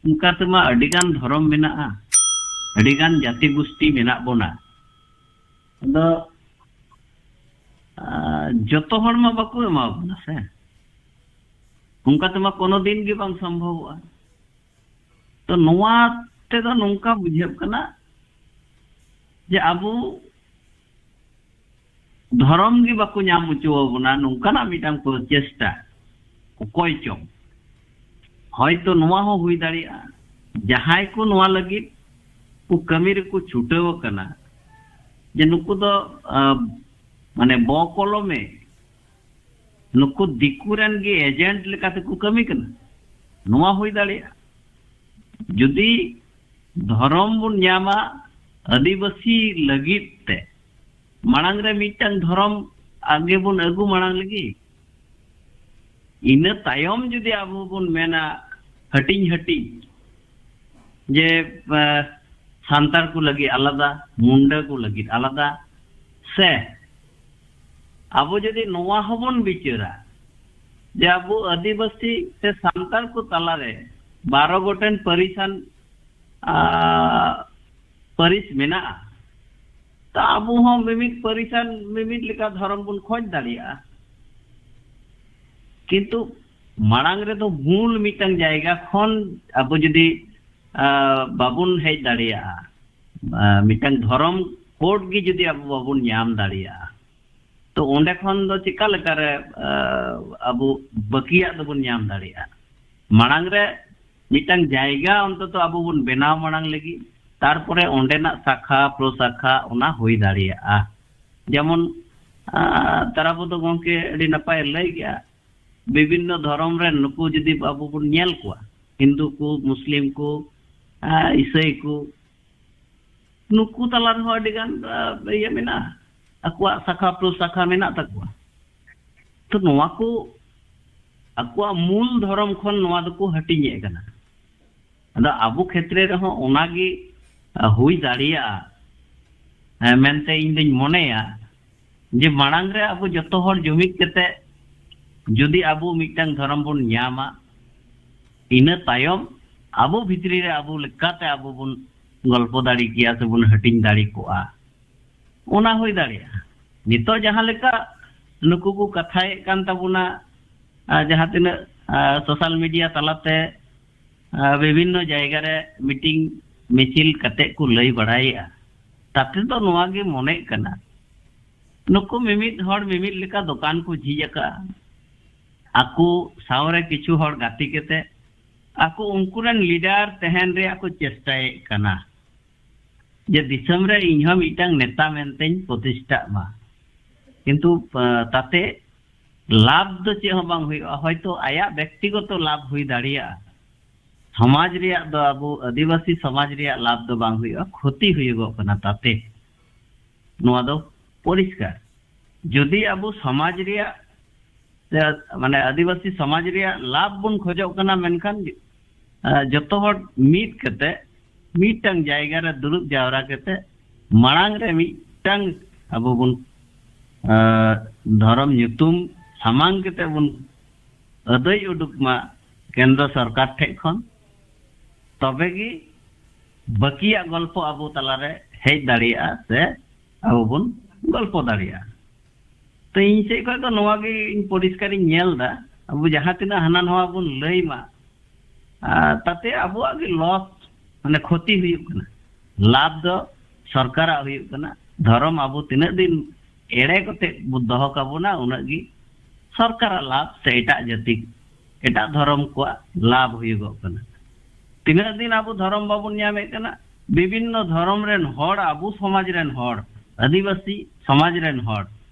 ᱚᱱᱠᱟ ᱛᱮᱢᱟ ᱟᱹᱰᱤᱜᱟᱱ ᱫᱷᱚᱨᱚᱢ ᱢᱮᱱᱟᱜᱼᱟ, ᱟᱹᱰᱤᱜᱟᱱ ᱡᱟᱹᱛᱤ ᱜᱩᱥᱴᱤ ᱢᱮᱱᱟᱜ ᱵᱚᱱᱟ᱾ ᱟᱫᱚ ᱡᱚᱛᱚ ᱦᱚᱲ ᱢᱟ ᱵᱟᱠᱚ ᱮᱢᱟ ᱵᱚᱱᱟ ᱥᱮ, ᱚᱱᱠᱟ ᱛᱮᱢᱟ ᱠᱳᱱᱳ ᱫᱤᱱ ᱜᱮ ᱵᱟᱝ ᱥᱚᱢᱵᱷᱚᱵᱚᱜᱼᱟ᱾ ᱛᱚ, ᱱᱚᱣᱟ ᱛᱮᱫᱚ ᱱᱚᱝᱠᱟ ᱵᱩᱡᱷᱟᱹᱜ ᱠᱟᱱᱟ ᱡᱮ ᱟᱵᱚ ᱫᱷᱚᱨᱚᱢ ᱜᱮ ᱵᱟᱠᱚ ᱧᱟᱢ ᱦᱚᱪᱚ ᱟᱵᱚᱱᱟ, ᱱᱚᱝᱠᱟᱱᱟᱜ ᱢᱤᱫᱴᱟᱝ ᱯᱨᱚᱪᱮᱥᱴᱟ ᱚᱠᱚᱭ ᱪᱚᱝ᱾ ᱦᱚᱭᱛᱚ ᱱᱚᱣᱟ ᱦᱚᱸ ᱦᱩᱭ ᱫᱟᱲᱮᱭᱟᱜᱼᱟ, ᱡᱟᱦᱟᱸᱭ ᱠᱚ ᱱᱚᱣᱟ ᱞᱟᱹᱜᱤᱫ ᱠᱚ ᱠᱟᱹᱢᱤ ᱨᱮᱠᱚ ᱪᱷᱩᱴᱟᱹᱣ ᱟᱠᱟᱱᱟ, ᱡᱮ ᱱᱩᱠᱩ ᱫᱚ ᱢᱟᱱᱮ ᱵᱚ ᱠᱚᱞᱚᱢᱮ ᱱᱩᱠᱩ ᱫᱤᱠᱩ ᱨᱮᱱ ᱜᱮ ᱮᱡᱮᱱᱴ ᱞᱮᱠᱟ ᱛᱮᱠᱚ ᱠᱟᱹᱢᱤ ᱠᱟᱱᱟ᱾ ᱱᱚᱣᱟ ᱦᱩᱭ ᱫᱟᱲᱮᱭᱟᱜᱼᱟ᱾ ᱡᱩᱫᱤ ᱫᱷᱚᱨᱚᱢ ᱵᱚᱱ ᱧᱟᱢᱟ ᱟᱹᱫᱤᱵᱟᱹᱥᱤ ᱞᱟᱹᱜᱤᱫ ᱛᱮ, ᱢᱟᱲᱟᱝ ᱨᱮ ᱢᱤᱫᱴᱟᱝ ᱫᱷᱚᱨᱚᱢ ᱟᱜᱮ ᱵᱚᱱ ᱟᱹᱜᱩ ᱢᱟᱲᱟᱝ ᱞᱟᱹᱜᱤᱫ, ᱤᱱᱟᱹ ᱛᱟᱭᱚᱢ ᱡᱩᱫᱤ ᱟᱵᱚ ᱵᱚᱱ ᱢᱮᱱᱟ ᱦᱟᱹᱴᱤᱧ ᱦᱟᱹᱴᱤᱧ, ᱡᱮ ᱥᱟᱱᱛᱟᱲ ᱠᱚ ᱞᱟᱹᱜᱤᱫ ᱟᱞᱟᱫᱟ, ᱢᱩᱱᱰᱟᱹ ᱠᱚ ᱞᱟᱹᱜᱤᱫ ᱟᱞᱟᱫᱟ, ᱥᱮ ᱟᱵᱚ ᱡᱩᱫᱤ ᱱᱚᱣᱟ ᱦᱚᱸᱵᱚᱱ ᱵᱤᱪᱟᱹᱨᱟ ᱡᱮ ᱟᱵᱚ ᱟᱹᱫᱤᱵᱟᱹᱥᱤ ᱥᱮ ᱥᱟᱱᱛᱟᱲ ᱠᱚ ᱛᱟᱞᱟᱨᱮ ᱵᱟᱨᱚ ᱜᱚᱴᱮᱱ ᱯᱟᱹᱨᱤᱥᱟᱱ ᱯᱟᱹᱨᱤᱥ ᱢᱮᱱᱟᱜᱼᱟ, ᱛᱚ ᱟᱵᱚ ᱦᱚᱸ ᱢᱤᱢᱤᱫ ᱯᱟᱹᱨᱤᱥᱟᱱ ᱢᱤᱢᱤᱫ ᱞᱮᱠᱟ ᱫᱷᱚᱨᱚᱢ ᱵᱚᱱ ᱠᱷᱚᱡᱽ ᱫᱟᱲᱮᱭᱟᱜᱼᱟ᱾ ᱠᱤᱱᱛᱩ ᱢᱟᱲᱟᱝ ᱨᱮᱫᱚ ᱢᱩᱞ ᱢᱤᱫᱴᱟᱝ ᱡᱟᱭᱜᱟ ᱠᱷᱚᱱ ᱟᱵᱚ ᱡᱩᱫᱤ ᱵᱟᱵᱚᱱ ᱦᱮᱡ ᱫᱟᱲᱮᱭᱟᱜᱼᱟ, ᱢᱤᱫᱴᱟᱝ ᱫᱷᱚᱨᱚᱢ ᱠᱳᱰ ᱜᱮ ᱡᱩᱫᱤ ᱟᱵᱚ ᱵᱟᱵᱚᱱ ᱧᱟᱢ ᱫᱟᱲᱮᱭᱟᱜᱼᱟ, ᱛᱚ ᱚᱸᱰᱮ ᱠᱷᱚᱱ ᱫᱚ ᱪᱮᱠᱟ ᱞᱮᱠᱟᱨᱮ ᱟᱵᱚ ᱵᱟᱹᱠᱤᱭᱟᱜ ᱫᱚᱵᱚᱱ ᱧᱟᱢ ᱫᱟᱲᱮᱭᱟᱜᱼᱟ? ᱢᱟᱲᱟᱝ ᱨᱮ ᱢᱤᱫᱴᱟᱝ ᱡᱟᱭᱜᱟ ᱚᱱᱛᱚᱛᱚ ᱟᱵᱚ ᱵᱚᱱ ᱵᱮᱱᱟᱣ ᱢᱟᱲᱟᱝ ᱞᱟᱹᱜᱤᱫ, ᱛᱟᱨᱯᱚᱨᱮ ᱚᱸᱰᱮᱱᱟᱜ ᱥᱟᱠᱷᱟ ᱯᱨᱚᱥᱟᱠᱷᱟ ᱚᱱᱟ ᱦᱩᱭ ᱫᱟᱲᱮᱭᱟᱜᱼᱟ᱾ ᱡᱮᱢᱚᱱ ᱛᱟᱨᱟᱵᱚᱫᱚ ᱜᱚᱢᱠᱮ ᱟᱹᱰᱤ ᱱᱟᱯᱟᱭ ᱞᱟᱹᱭ ᱜᱮᱭᱟ, ᱵᱤᱵᱷᱤᱱᱱᱚ ᱫᱷᱚᱨᱚᱢ ᱨᱮᱱ ᱱᱩᱠᱩ ᱡᱩᱫᱤ ᱟᱵᱚ ᱵᱚᱱ ᱧᱮᱞ ᱠᱚᱣᱟ, ᱦᱤᱱᱫᱩ ᱠᱚ, ᱢᱩᱥᱞᱤᱢ ᱠᱚ, ᱤᱥᱟᱹᱭ ᱠᱚ, ᱱᱩᱠᱩ ᱛᱟᱞᱟ ᱨᱮᱦᱚᱸ ᱟᱹᱰᱤ ᱜᱟᱱ ᱤᱭᱟᱹ ᱢᱮᱱᱟᱜᱼᱟ᱾ ᱟᱠᱚᱣᱟᱜ ᱥᱟᱠᱷᱟ ᱯᱨᱚᱥᱟᱠᱷᱟ ᱢᱮᱱᱟᱜ ᱛᱟᱠᱚᱣᱟ᱾ ᱛᱚ ᱱᱚᱣᱟ ᱠᱚ ᱟᱠᱚᱣᱟᱜ ᱢᱩᱞ ᱫᱷᱚᱨᱚᱢ ᱠᱷᱚᱱ ᱱᱚᱣᱟ ᱫᱚᱠᱚ ᱦᱟᱹᱴᱤᱧᱮᱫ ᱠᱟᱱᱟ᱾ ᱟᱫᱚ ᱟᱵᱚ ᱠᱷᱮᱛᱨᱮ ᱨᱮᱦᱚᱸ ᱚᱱᱟᱜᱮ ᱦᱩᱭ ᱫᱟᱲᱮᱭᱟᱜᱼᱟ ᱢᱮᱱᱛᱮ ᱤᱧ ᱫᱚᱧ ᱢᱚᱱᱮᱭᱟ, ᱡᱮ ᱢᱟᱲᱟᱝ ᱨᱮ ᱟᱵᱚ ᱡᱚᱛᱚ ᱦᱚᱲ ᱡᱩᱢᱤᱫ ᱠᱟᱛᱮ ᱡᱩᱫᱤ ᱟᱵᱚ ᱢᱤᱫᱴᱟᱝ ᱫᱷᱚᱨᱚᱢ ᱵᱚᱱ ᱧᱟᱢᱟ, ᱤᱱᱟᱹ ᱛᱟᱭᱚᱢ ᱟᱵᱚ ᱵᱷᱤᱛᱨᱤ ᱨᱮ ᱟᱵᱚ ᱞᱮᱠᱟᱛᱮ ᱟᱵᱚ ᱵᱚᱱ ᱜᱚᱞᱯᱚ ᱫᱟᱲᱮ ᱠᱮᱭᱟ ᱥᱮᱵᱚᱱ ᱦᱟᱹᱴᱤᱧ ᱫᱟᱲᱮ ᱠᱚᱜᱼᱟ᱾ ᱚᱱᱟ ᱦᱩᱭ ᱫᱟᱲᱮᱭᱟᱜᱼᱟ᱾ ᱱᱤᱛᱚᱜ ᱡᱟᱦᱟᱸ ᱞᱮᱠᱟ ᱱᱩᱠᱩ ᱠᱚ ᱠᱟᱛᱷᱟᱭᱮᱫ ᱠᱟᱱ ᱛᱟᱵᱚᱱᱟ, ᱡᱟᱦᱟᱸ ᱛᱤᱱᱟᱹᱜ ᱥᱳᱥᱟᱞ ᱢᱤᱰᱤᱭᱟ ᱛᱟᱞᱟᱛᱮ ᱵᱤᱵᱷᱤᱱᱱᱚ ᱡᱟᱭᱜᱟ ᱨᱮ ᱢᱤᱴᱤᱝ ᱢᱤᱪᱷᱤᱞ ᱠᱟᱛᱮ ᱠᱚ ᱞᱟᱹᱭ ᱵᱟᱲᱟᱭᱮᱫᱼᱟ, ᱛᱟᱛᱮ ᱫᱚ ᱱᱚᱣᱟ ᱜᱮ ᱢᱚᱱᱮᱜ ᱠᱟᱱᱟ, ᱱᱩᱠᱩ ᱢᱤᱢᱤᱫ ᱦᱚᱲ ᱢᱤᱢᱤᱫ ᱞᱮᱠᱟ ᱫᱚᱠᱟᱱ ᱠᱚ ᱡᱷᱤᱡ ᱟᱠᱟᱫᱼᱟ᱾ ᱟᱠᱚ ᱥᱟᱶᱨᱮ ᱠᱤᱪᱷᱩ ᱦᱚᱲ ᱜᱟᱛᱮ ᱠᱟᱛᱮ ᱟᱠᱚ ᱩᱱᱠᱩ ᱨᱮᱱ ᱞᱤᱰᱟᱨ ᱛᱟᱦᱮᱱ ᱨᱮᱭᱟᱜ ᱠᱚ ᱪᱮᱥᱴᱟᱭᱮᱫ ᱠᱟᱱᱟ, ᱡᱮ ᱫᱤᱥᱚᱢ ᱨᱮ ᱤᱧᱦᱚᱸ ᱢᱤᱫᱴᱟᱝ ᱱᱮᱛᱟ ᱢᱮᱱᱛᱮᱧ ᱯᱨᱚᱛᱤᱥᱴᱷᱟᱜ ᱢᱟ᱾ ᱠᱤᱱᱛᱩ ᱛᱟᱛᱮ ᱞᱟᱵᱷ ᱫᱚ ᱪᱮᱫ ᱦᱚᱸ ᱵᱟᱝ ᱦᱩᱭᱩᱜᱼᱟ᱾ ᱦᱚᱭᱛᱳ ᱟᱭᱟᱜ ᱵᱮᱠᱛᱤᱜᱚᱛᱚ ᱞᱟᱵᱷ ᱦᱩᱭ ᱫᱟᱲᱮᱭᱟᱜᱼᱟ, ᱥᱚᱢᱟᱡᱽ ᱨᱮᱭᱟᱜ ᱫᱚ, ᱟᱵᱚ ᱟᱹᱫᱤᱵᱟᱹᱥᱤ ᱥᱚᱢᱟᱡᱽ ᱨᱮᱭᱟᱜ ᱞᱟᱵᱷ ᱫᱚ ᱵᱟᱝ ᱦᱩᱭᱩᱜᱼᱟ, ᱠᱷᱚᱛᱤ ᱦᱩᱭᱩᱜᱚᱜ ᱠᱟᱱᱟ ᱛᱟᱛᱮ᱾ ᱱᱚᱣᱟ ᱫᱚ ᱯᱚᱨᱤᱥᱠᱟᱨ᱾ ᱡᱩᱫᱤ ᱟᱵᱚ ᱥᱚᱢᱟᱡᱽ ᱨᱮᱭᱟᱜ, ᱢᱟᱱᱮ ᱟᱹᱫᱤᱵᱟᱹᱥᱤ ᱥᱚᱢᱟᱡᱽ ᱨᱮᱭᱟᱜ ᱞᱟᱵᱷ ᱵᱚᱱ ᱠᱷᱚᱡᱚᱜ ᱠᱟᱱᱟ, ᱢᱮᱱᱠᱷᱟᱱ ᱡᱚᱛᱚ ᱦᱚᱲ ᱢᱤᱫ ᱠᱟᱛᱮ ᱢᱤᱫᱴᱟᱝ ᱡᱟᱭᱜᱟ ᱨᱮ ᱫᱩᱲᱩᱵ ᱡᱟᱣᱨᱟ ᱠᱟᱛᱮ ᱢᱟᱲᱟᱝ ᱨᱮ ᱢᱤᱫᱴᱟᱝ ᱟᱵᱚ ᱵᱚᱱ ᱫᱷᱚᱨᱚᱢ ᱧᱩᱛᱩᱢ ᱥᱟᱢᱟᱝ ᱠᱟᱛᱮ ᱵᱚᱱ ᱟᱹᱫᱟᱹᱭ ᱩᱰᱩᱠ ᱢᱟ ᱠᱮᱱᱫᱨᱚ ᱥᱚᱨᱠᱟᱨ ᱴᱷᱮᱡ ᱠᱷᱚᱱ, ᱛᱚᱵᱮ ᱜᱮ ᱵᱟᱹᱠᱤᱭᱟᱜ ᱜᱚᱞᱯᱚ ᱟᱵᱚ ᱛᱟᱞᱟᱨᱮ ᱦᱮᱡ ᱫᱟᱲᱮᱭᱟᱜᱼᱟ ᱥᱮ ᱟᱵᱚ ᱵᱚᱱ ᱜᱚᱞᱯᱚ ᱫᱟᱲᱮᱭᱟᱜᱼᱟ᱾ ᱛᱚ ᱤᱧ ᱥᱮᱫ ᱠᱷᱚᱱ ᱫᱚ ᱱᱚᱣᱟ ᱜᱮ ᱤᱧ ᱯᱚᱨᱤᱥᱠᱟᱨᱤᱧ ᱧᱮᱞ ᱮᱫᱟ, ᱟᱵᱚ ᱡᱟᱦᱟᱸ ᱛᱤᱱᱟᱹᱜ ᱦᱟᱱᱟ ᱱᱟᱣᱟ ᱵᱚᱱ ᱞᱟᱹᱭ ᱢᱟ, ᱟᱨ ᱛᱟᱛᱮ ᱟᱵᱚᱣᱟᱜ ᱜᱮ ᱞᱚᱥ, ᱢᱟᱱᱮ ᱠᱷᱚᱛᱤ ᱦᱩᱭᱩᱜ ᱠᱟᱱᱟ᱾ ᱞᱟᱵᱷ ᱫᱚ ᱥᱚᱨᱠᱟᱨᱟᱜ ᱦᱩᱭᱩᱜ ᱠᱟᱱᱟ᱾ ᱫᱷᱚᱨᱚᱢ ᱟᱵᱚ ᱛᱤᱱᱟᱹᱜ ᱫᱤᱱ ᱮᱲᱮ ᱠᱟᱛᱮ ᱵᱚ ᱫᱚᱦᱚ ᱠᱟᱵᱚᱱᱟ, ᱩᱱᱟᱹᱜ ᱜᱮ ᱥᱚᱨᱠᱟᱨᱟᱜ ᱞᱟᱵᱷ ᱥᱮ ᱮᱴᱟᱜ ᱡᱟᱹᱛᱤ, ᱮᱴᱟᱜ ᱫᱷᱚᱨᱚᱢ ᱠᱚᱣᱟᱜ ᱞᱟᱵᱷ ᱦᱩᱭᱩᱜᱚᱜ ᱠᱟᱱᱟ᱾ ᱛᱤᱱᱟᱹᱜ ᱫᱤᱱ ᱟᱵᱚ ᱫᱷᱚᱨᱚᱢ ᱵᱟᱵᱚᱱ ᱧᱟᱢᱮᱫ ᱠᱟᱱᱟ, ᱵᱤᱵᱷᱤᱱᱱᱚ ᱫᱷᱚᱨᱚᱢ ᱨᱮᱱ ᱦᱚᱲ, ᱟᱵᱚ ᱥᱚᱢᱟᱡᱽ ᱨᱮᱱ ᱦᱚᱲ, ᱟᱹᱫᱤᱵᱟᱹᱥᱤ ᱥᱚᱢᱟᱡᱽ ᱨᱮᱱ ᱦᱚᱲ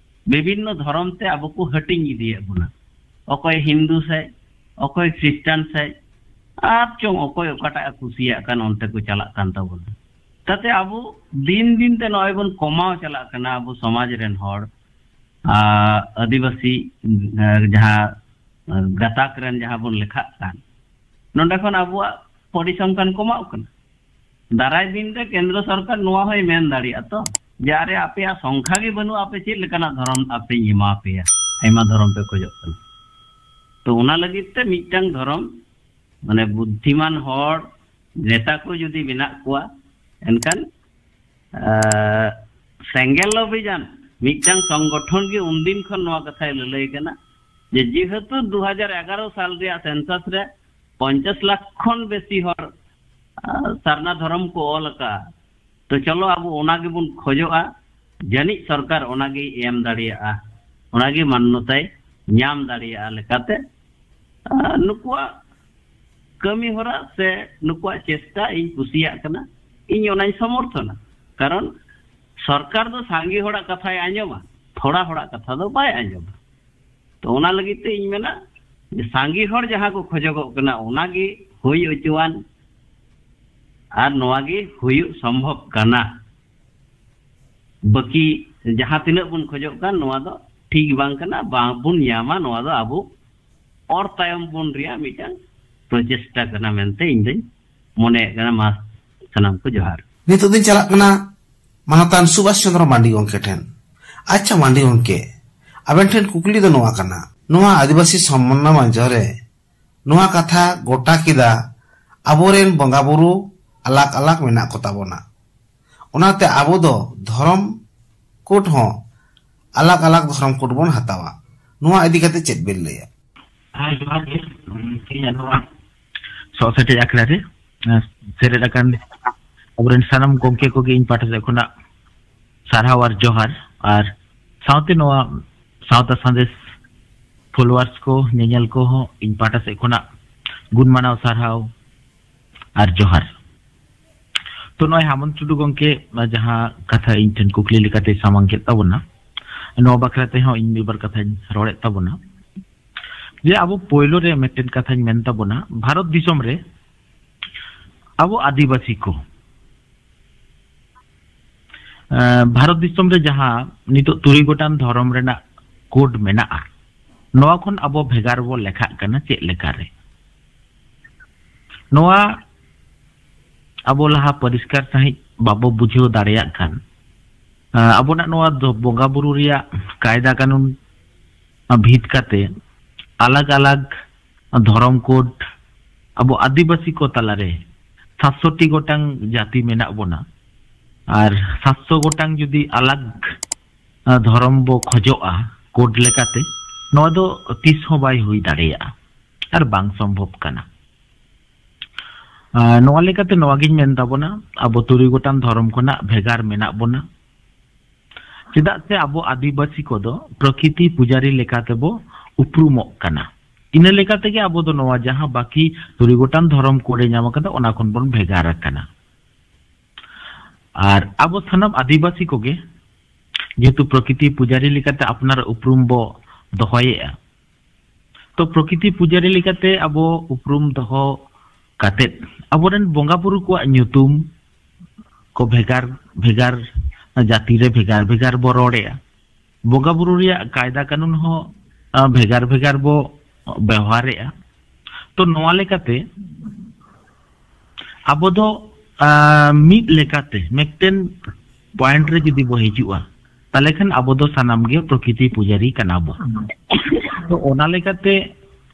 ᱵᱤᱵᱷᱤᱱᱱᱚ ᱫᱷᱚᱨᱚᱢ ᱛᱮ ᱟᱵᱚ ᱠᱚ ᱦᱟᱹᱴᱤᱧ ᱤᱫᱤᱭᱮᱫ ᱵᱚᱱᱟ᱾ ᱚᱠᱚᱭ ᱦᱤᱱᱫᱩ ᱥᱮᱫ, ᱚᱠᱚᱭ ᱠᱷᱨᱤᱥᱴᱟᱱ ᱥᱮᱫ, ᱟᱨ ᱪᱚᱝ ᱚᱠᱚᱭ ᱚᱠᱟᱴᱟᱜ ᱮ ᱠᱩᱥᱤᱭᱟᱜ ᱠᱟᱱ, ᱚᱱᱛᱮ ᱠᱚ ᱪᱟᱞᱟᱜ ᱠᱟᱱ ᱛᱟᱵᱚᱱᱟ᱾ ᱛᱟᱛᱮ ᱟᱵᱚ ᱫᱤᱱ ᱫᱤᱱ ᱛᱮ ᱱᱚᱜᱼᱚᱭ ᱵᱚᱱ ᱠᱚᱢᱟᱣ ᱪᱟᱞᱟᱜ ᱠᱟᱱᱟ, ᱟᱵᱚ ᱥᱚᱢᱟᱡᱽ ᱨᱮᱱ ᱦᱚᱲ, ᱟᱨ ᱟᱹᱫᱤᱵᱟᱹᱥᱤ, ᱟᱨ ᱡᱟᱦᱟᱸ ᱜᱟᱛᱟᱠ ᱨᱮᱱ ᱡᱟᱦᱟᱸ ᱵᱚᱱ ᱞᱮᱠᱷᱟᱜ ᱠᱟᱱ, ᱱᱚᱰᱮ ᱠᱷᱚᱱ ᱟᱵᱚᱣᱟᱜ ᱯᱚᱨᱤᱥᱚᱝᱠᱷᱟᱱ ᱠᱚᱢᱟᱣ ᱠᱟᱱᱟ᱾ ᱫᱟᱨᱟᱭ ᱫᱤᱱ ᱨᱮ ᱠᱮᱱᱫᱨᱚ ᱥᱚᱨᱠᱟᱨ ᱱᱚᱣᱟ ᱦᱚᱸᱭ ᱢᱮᱱ ᱫᱟᱲᱮᱭᱟᱜᱼᱟ ᱛᱚ, ᱡᱮ ᱟᱨᱮ, ᱟᱯᱮᱭᱟᱜ ᱥᱚᱝᱠᱷᱟ ᱜᱮ ᱵᱟᱹᱱᱩᱜᱼᱟ, ᱟᱯᱮ ᱪᱮᱫ ᱞᱮᱠᱟᱱᱟᱜ ᱫᱷᱚᱨᱚᱢ ᱟᱯᱮᱧ ᱮᱢᱟ ᱯᱮᱭᱟ, ᱟᱭᱢᱟ ᱫᱷᱚᱨᱚᱢ ᱯᱮ ᱠᱷᱚᱡᱚᱜ ᱠᱟᱱᱟ᱾ ᱛᱚ ᱚᱱᱟ ᱞᱟᱹᱜᱤᱫ ᱛᱮ ᱢᱤᱫᱴᱟᱝ ᱫᱷᱚᱨᱚᱢ, ᱢᱟᱱᱮ ᱵᱩᱫᱽᱫᱷᱤᱢᱟᱱ ᱦᱚᱲ, ᱱᱮᱛᱟ ᱠᱚ ᱡᱩᱫᱤ ᱢᱮᱱᱟᱜ ᱠᱚᱣᱟ, ᱮᱱᱠᱷᱟᱱ ᱟᱨ ᱥᱮᱸᱜᱮᱞ ᱚᱵᱷᱤᱡᱟᱱ ᱢᱤᱫᱴᱟᱝ ᱥᱚᱝᱜᱚᱴᱷᱚᱱ ᱜᱮ ᱩᱱᱫᱤᱱ ᱠᱷᱚᱱ ᱱᱚᱣᱟ ᱠᱟᱛᱷᱟᱭ ᱞᱟᱹᱞᱟᱹᱭ ᱠᱟᱱᱟ, ᱡᱮ ᱡᱮᱦᱮᱛᱩ ᱫᱩ ᱦᱟᱡᱟᱨ ᱮᱜᱟᱨᱚ ᱥᱟᱞ ᱨᱮᱭᱟᱜ ᱥᱮᱱᱥᱟᱥ ᱨᱮ ᱯᱚᱧᱪᱟᱥ ᱞᱟᱠᱷ ᱠᱷᱚᱱ ᱵᱮᱥᱤ ᱦᱚᱲ, ᱟᱨ, ᱥᱟᱨᱱᱟ ᱫᱷᱚᱨᱚᱢ ᱠᱚ ᱚᱞ ᱟᱠᱟᱫᱼᱟ᱾ ᱛᱚ ᱪᱚᱞᱚ, ᱟᱵᱚ ᱚᱱᱟ ᱜᱮᱵᱚᱱ ᱠᱷᱚᱡᱚᱜᱼᱟ, ᱡᱟᱹᱱᱤᱡ ᱥᱚᱨᱠᱟᱨ ᱚᱱᱟᱜᱮᱭ ᱮᱢ ᱫᱟᱲᱮᱭᱟᱜᱼᱟ, ᱚᱱᱟᱜᱮ ᱢᱟᱱᱱᱚᱛᱟᱭ ᱧᱟᱢ ᱫᱟᱲᱮᱭᱟᱜᱼᱟ ᱞᱮᱠᱟᱛᱮ, ᱟᱨ, ᱱᱩᱠᱩᱣᱟᱜ ᱠᱟᱹᱢᱤ ᱦᱚᱨᱟ ᱥᱮ ᱱᱩᱠᱩᱣᱟᱜ ᱪᱮᱥᱴᱟ ᱤᱧ ᱠᱩᱥᱤᱭᱟᱜ ᱠᱟᱱᱟ, ᱤᱧ ᱚᱱᱟᱧ ᱥᱚᱢᱚᱨᱛᱷᱚᱱᱟ᱾ ᱠᱟᱨᱚᱱ ᱥᱚᱨᱠᱟᱨ ᱫᱚ ᱥᱟᱸᱜᱮ ᱦᱚᱲᱟᱜ ᱠᱟᱛᱷᱟᱭ ᱟᱸᱡᱚᱢᱟ, ᱛᱷᱚᱲᱟ ᱦᱚᱲᱟᱜ ᱠᱟᱛᱷᱟ ᱫᱚ ᱵᱟᱭ ᱟᱸᱡᱚᱢᱟ᱾ ᱛᱚ ᱚᱱᱟ ᱞᱟᱹᱜᱤᱫ ᱛᱮ ᱤᱧ ᱢᱮᱱᱟ ᱡᱮ ᱥᱟᱸᱜᱮ ᱦᱚᱲ ᱡᱟᱦᱟᱸ ᱠᱚ ᱠᱷᱚᱡᱚᱜᱚᱜ ᱠᱟᱱᱟ, ᱚᱱᱟᱜᱮ ᱦᱩᱭ ᱦᱚᱪᱚᱣᱟᱱ ᱟᱨ ᱱᱚᱣᱟ ᱜᱮ ᱦᱩᱭᱩᱜ ᱥᱚᱢᱵᱷᱚᱵ ᱠᱟᱱᱟ᱾ ᱵᱟᱹᱠᱤ ᱡᱟᱦᱟᱸ ᱛᱤᱱᱟᱹᱜ ᱵᱚᱱ ᱠᱷᱚᱡᱚᱜ ᱠᱟᱱ, ᱱᱚᱣᱟ ᱫᱚ ᱴᱷᱤᱠ ᱵᱟᱝ ᱠᱟᱱᱟ, ᱵᱟᱝᱵᱚᱱ ᱧᱟᱢᱟ᱾ ᱱᱚᱣᱟ ᱫᱚ ᱟᱵᱚ ᱚᱨ ᱛᱟᱭᱚᱢ ᱵᱚᱱ ᱨᱮᱭᱟᱜ ᱢᱤᱫᱴᱟᱝ ᱯᱨᱚᱪᱮᱥᱴᱟ ᱠᱟᱱᱟ ᱢᱮᱱᱛᱮ ᱤᱧ ᱫᱚᱧ ᱢᱚᱱᱮᱭᱮᱫ ᱠᱟᱱᱟ᱾ ᱢᱟ ᱥᱟᱱᱟᱢ ᱠᱚ ᱡᱚᱦᱟᱨ᱾ ᱱᱤᱛᱚᱜ ᱫᱚᱧ ᱪᱟᱞᱟᱜ ᱠᱟᱱᱟ ᱢᱟᱱᱚᱛᱟᱱ ᱥᱩᱵᱷᱟᱥ ᱪᱚᱸᱫᱽᱨᱚ ᱢᱟᱱᱰᱤ ᱜᱚᱢᱠᱮ ᱴᱷᱮᱱ᱾ ᱟᱪᱪᱷᱟ ᱢᱟᱱᱰᱤ ᱜᱚᱢᱠᱮ, ᱟᱵᱮᱱ ᱴᱷᱮᱱ ᱠᱩᱠᱞᱤ ᱫᱚ ᱱᱚᱣᱟ ᱠᱟᱱᱟ, ᱱᱚᱣᱟ ᱟᱹᱫᱤᱵᱟᱹᱥᱤ ᱥᱚᱢᱢᱟᱱᱱᱟ ᱢᱚᱧᱪᱚ ᱨᱮ ᱱᱚᱣᱟ ᱠᱟᱛᱷᱟ ᱜᱚᱴᱟ ᱠᱮᱫᱟ, ᱟᱵᱚᱨᱮᱱ ᱵᱚᱸᱜᱟ ᱵᱩᱨᱩ ᱟᱞᱟᱜᱽ ᱟᱞᱟᱜᱽ ᱢᱮᱱᱟᱜ ᱠᱚᱛᱟ ᱵᱚᱱᱟ, ᱚᱱᱟᱛᱮ ᱟᱵᱚ ᱫᱚ ᱫᱷᱚᱨᱚᱢ ᱠᱳᱰ ᱦᱚᱸ ᱟᱞᱟᱜᱽ ᱟᱞᱟᱜᱽ ᱫᱷᱚᱨᱚᱢ ᱠᱳᱰ ᱵᱚᱱ ᱦᱟᱛᱟᱣᱟ᱾ ᱱᱚᱣᱟ ᱤᱫᱤ ᱠᱟᱛᱮ ᱪᱮᱫ ᱵᱮᱱ ᱞᱟᱹᱭᱟ? ᱦᱮᱸ, ᱡᱚᱦᱟᱨ ᱜᱮ᱾ ᱛᱮᱦᱮᱧᱟᱜ ᱱᱚᱣᱟ ᱥᱚᱜ ᱥᱮᱴᱮᱡ ᱟᱠᱷᱲᱟ ᱨᱮ, ᱮᱸ, ᱥᱮᱞᱮᱫ ᱟᱠᱟᱱ ᱟᱵᱚᱨᱮᱱ ᱥᱟᱱᱟᱢ ᱜᱚᱢᱠᱮ ᱠᱚᱜᱮ ᱤᱧ ᱯᱟᱦᱴᱟ ᱥᱮᱫ ᱠᱷᱚᱱᱟᱜ ᱥᱟᱨᱦᱟᱣ ᱟᱨ ᱡᱚᱦᱟᱨ᱾ ᱟᱨ ᱥᱟᱶᱛᱮ ᱱᱚᱣᱟ ᱥᱟᱶᱛᱟ ᱥᱟᱸᱫᱮᱥ followers ᱠᱚ, ᱧᱮᱧᱮᱞ ᱠᱚᱦᱚᱸ ᱤᱧ ᱯᱟᱦᱴᱟ ᱥᱮᱫ ᱠᱷᱚᱱᱟᱜ ᱜᱩᱱ ᱢᱟᱱᱟᱣ ᱥᱟᱨᱦᱟᱣ ᱟᱨ ᱡᱚᱦᱟᱨ᱾ ᱛᱚ, ᱱᱚᱜᱼᱚᱭ ᱦᱟᱢᱚᱱ ᱴᱩᱰᱩ ᱜᱚᱢᱠᱮ ᱡᱟᱦᱟᱸ ᱠᱟᱛᱷᱟ ᱤᱧ ᱴᱷᱮᱱ ᱠᱩᱠᱞᱤ ᱞᱮᱠᱟᱛᱮ ᱥᱟᱢᱟᱝ ᱠᱮᱫ ᱛᱟᱵᱚᱱᱟ, ᱱᱚᱣᱟ ᱵᱟᱠᱷᱨᱟ ᱛᱮᱦᱚᱸ ᱤᱧ ᱢᱤᱫ ᱵᱟᱨ ᱠᱟᱛᱷᱟᱧ ᱨᱚᱲᱮᱫ ᱛᱟᱵᱚᱱᱟ᱾ ᱡᱮ ᱟᱵᱚ ᱯᱳᱭᱞᱳ ᱨᱮ ᱢᱤᱫᱴᱮᱱ ᱠᱟᱛᱷᱟᱧ ᱢᱮᱱ ᱛᱟᱵᱚᱱᱟ, ᱵᱷᱟᱨᱚᱛ ᱫᱤᱥᱚᱢ ᱨᱮ ᱟᱵᱚ ᱟᱹᱫᱤᱵᱟᱹᱥᱤ ᱠᱚ, ᱮᱸ, ᱵᱷᱟᱨᱚᱛ ᱫᱤᱥᱚᱢ ᱨᱮ ᱡᱟᱦᱟᱸ ᱱᱤᱛᱚᱜ ᱛᱩᱨᱩᱭ ᱜᱚᱴᱟᱝ ᱫᱷᱚᱨᱚᱢ ᱨᱮᱱᱟᱜ ᱠᱳᱰ ᱢᱮᱱᱟᱜᱼᱟ, ᱱᱚᱣᱟ ᱠᱷᱚᱱ ᱟᱵᱚ ᱵᱷᱮᱜᱟᱨ ᱵᱚ ᱞᱮᱠᱷᱟᱜ ᱠᱟᱱᱟ ᱪᱮᱫ ᱞᱮᱠᱟᱨᱮ? ᱱᱚᱣᱟ ᱟᱵᱚ ᱞᱟᱦᱟ ᱯᱚᱨᱤᱥᱠᱟᱨ ᱥᱟᱺᱦᱤᱡ ᱵᱟᱵᱚ ᱵᱩᱡᱷᱟᱹᱣ ᱫᱟᱲᱮᱭᱟᱜ ᱠᱷᱟᱱ, ᱟᱸ, ᱟᱵᱚᱱᱟᱜ ᱱᱚᱣᱟ ᱫᱚ ᱵᱚᱸᱜᱟ ᱵᱩᱨᱩ ᱨᱮᱭᱟᱜ ᱠᱟᱭᱫᱟ ᱠᱟᱹᱱᱩᱱ ᱵᱷᱤᱛ ᱠᱟᱛᱮ ᱟᱞᱟᱜᱽ ᱟᱞᱟᱜᱽ ᱫᱷᱚᱨᱚᱢ ᱠᱳᱰ, ᱟᱵᱚ ᱟᱹᱫᱤᱵᱟᱹᱥᱤ ᱠᱚ ᱛᱟᱞᱟᱨᱮ ᱥᱟᱛᱥᱚᱴᱤ ᱜᱚᱴᱟᱝ ᱡᱟᱹᱛᱤ ᱢᱮᱱᱟᱜ ᱵᱚᱱᱟ, ᱟᱨ ᱥᱟᱛᱥᱚ ᱜᱚᱴᱟᱝ ᱡᱩᱫᱤ ᱟᱞᱟᱜᱽ, ᱟᱸ, ᱫᱷᱚᱨᱚᱢ ᱵᱚ ᱠᱷᱚᱡᱚᱜᱼᱟ ᱠᱳᱰ ᱞᱮᱠᱟᱛᱮ, ᱱᱚᱣᱟ ᱫᱚ ᱛᱤᱥ ᱦᱚᱸ ᱵᱟᱭ ᱦᱩᱭ ᱫᱟᱲᱮᱭᱟᱜᱼᱟ ᱟᱨ ᱵᱟᱝ ᱥᱚᱢᱵᱷᱚᱵ ᱠᱟᱱᱟ᱾ ᱟᱸ, ᱱᱚᱣᱟ ᱞᱮᱠᱟᱛᱮ ᱱᱚᱣᱟ ᱜᱤᱧ ᱢᱮᱱ ᱛᱟᱵᱚᱱᱟ, ᱟᱵᱚ ᱛᱩᱨᱩᱭ ᱜᱚᱴᱟᱝ ᱫᱷᱚᱨᱚᱢ ᱠᱷᱚᱱᱟᱜ ᱵᱷᱮᱜᱟᱨ ᱢᱮᱱᱟᱜ ᱵᱚᱱᱟ᱾ ᱪᱮᱫᱟᱜ ᱥᱮ ᱟᱵᱚ ᱟᱹᱫᱤᱵᱟᱹᱥᱤ ᱠᱚᱫᱚ ᱯᱨᱚᱠᱤᱛᱤ ᱯᱩᱡᱟᱨᱤ ᱞᱮᱠᱟ ᱛᱮᱵᱚ ᱩᱯᱨᱩᱢᱚᱜ ᱠᱟᱱᱟ᱾ ᱤᱱᱟᱹ ᱞᱮᱠᱟ ᱛᱮᱜᱮ ᱟᱵᱚ ᱫᱚ ᱱᱚᱣᱟ ᱡᱟᱦᱟᱸ ᱵᱟᱹᱠᱤ ᱛᱩᱨᱩᱭ ᱜᱚᱴᱟᱝ ᱫᱷᱚᱨᱚᱢ ᱠᱳᱰ ᱮ ᱧᱟᱢ ᱟᱠᱟᱫᱟ, ᱚᱱᱟ ᱠᱷᱚᱱ ᱵᱚᱱ ᱵᱷᱮᱜᱟᱨ ᱟᱠᱟᱱᱟ᱾ ᱟᱨ ᱟᱵᱚ ᱥᱟᱱᱟᱢ ᱟᱹᱫᱤᱵᱟᱹᱥᱤ ᱠᱚᱜᱮ ᱡᱮᱦᱮᱛᱩ ᱯᱨᱚᱠᱤᱛᱤ ᱯᱩᱡᱟᱨᱤ ᱞᱮᱠᱟᱛᱮ ᱟᱯᱱᱟᱨ ᱩᱯᱨᱩᱢ ᱵᱚ ᱫᱚᱦᱚᱭᱮᱫᱼᱟ, ᱛᱚ ᱯᱨᱚᱠᱤᱛᱤ ᱯᱩᱡᱟᱨᱤ ᱞᱮᱠᱟᱛᱮ ᱟᱵᱚ ᱩᱯᱨᱩᱢ ᱫᱚᱦᱚ ᱠᱟᱛᱮᱫ ᱟᱵᱚᱨᱮᱱ ᱵᱚᱸᱜᱟ ᱵᱩᱨᱩ ᱠᱚᱣᱟᱜ ᱧᱩᱛᱩᱢ ᱠᱚ ᱵᱷᱮᱜᱟᱨ ᱵᱷᱮᱜᱟᱨ ᱡᱟᱹᱛᱤ ᱨᱮ ᱵᱷᱮᱜᱟᱨ ᱵᱷᱮᱜᱟᱨ ᱵᱚ ᱨᱚᱲᱮᱫᱼᱟ᱾ ᱵᱚᱸᱜᱟ ᱵᱩᱨᱩ ᱨᱮᱭᱟᱜ ᱠᱟᱭᱫᱟ ᱠᱟᱹᱱᱩᱱ ᱦᱚᱸ, ᱟᱸ, ᱵᱷᱮᱜᱟᱨ ᱵᱷᱮᱜᱟᱨ ᱵᱚ ᱵᱮᱣᱦᱟᱨᱮᱫᱼᱟ᱾ ᱛᱚ ᱱᱚᱣᱟ ᱞᱮᱠᱟᱛᱮ ᱟᱵᱚ ᱫᱚ, ᱟᱸ, ᱢᱤᱫ ᱞᱮᱠᱟᱛᱮ ᱢᱤᱫᱴᱮᱱ ᱯᱚᱭᱮᱱᱴ ᱨᱮ ᱡᱩᱫᱤ ᱵᱚ ᱦᱤᱡᱩᱜᱼᱟ, ᱛᱟᱦᱚᱞᱮ ᱠᱷᱟᱱ ᱟᱵᱚ ᱫᱚ ᱥᱟᱱᱟᱢ ᱜᱮ ᱯᱨᱚᱠᱤᱛᱤ ᱯᱩᱡᱟᱨᱤ ᱠᱟᱱᱟ ᱵᱚ᱾ ᱛᱚ ᱚᱱᱟ ᱞᱮᱠᱟᱛᱮ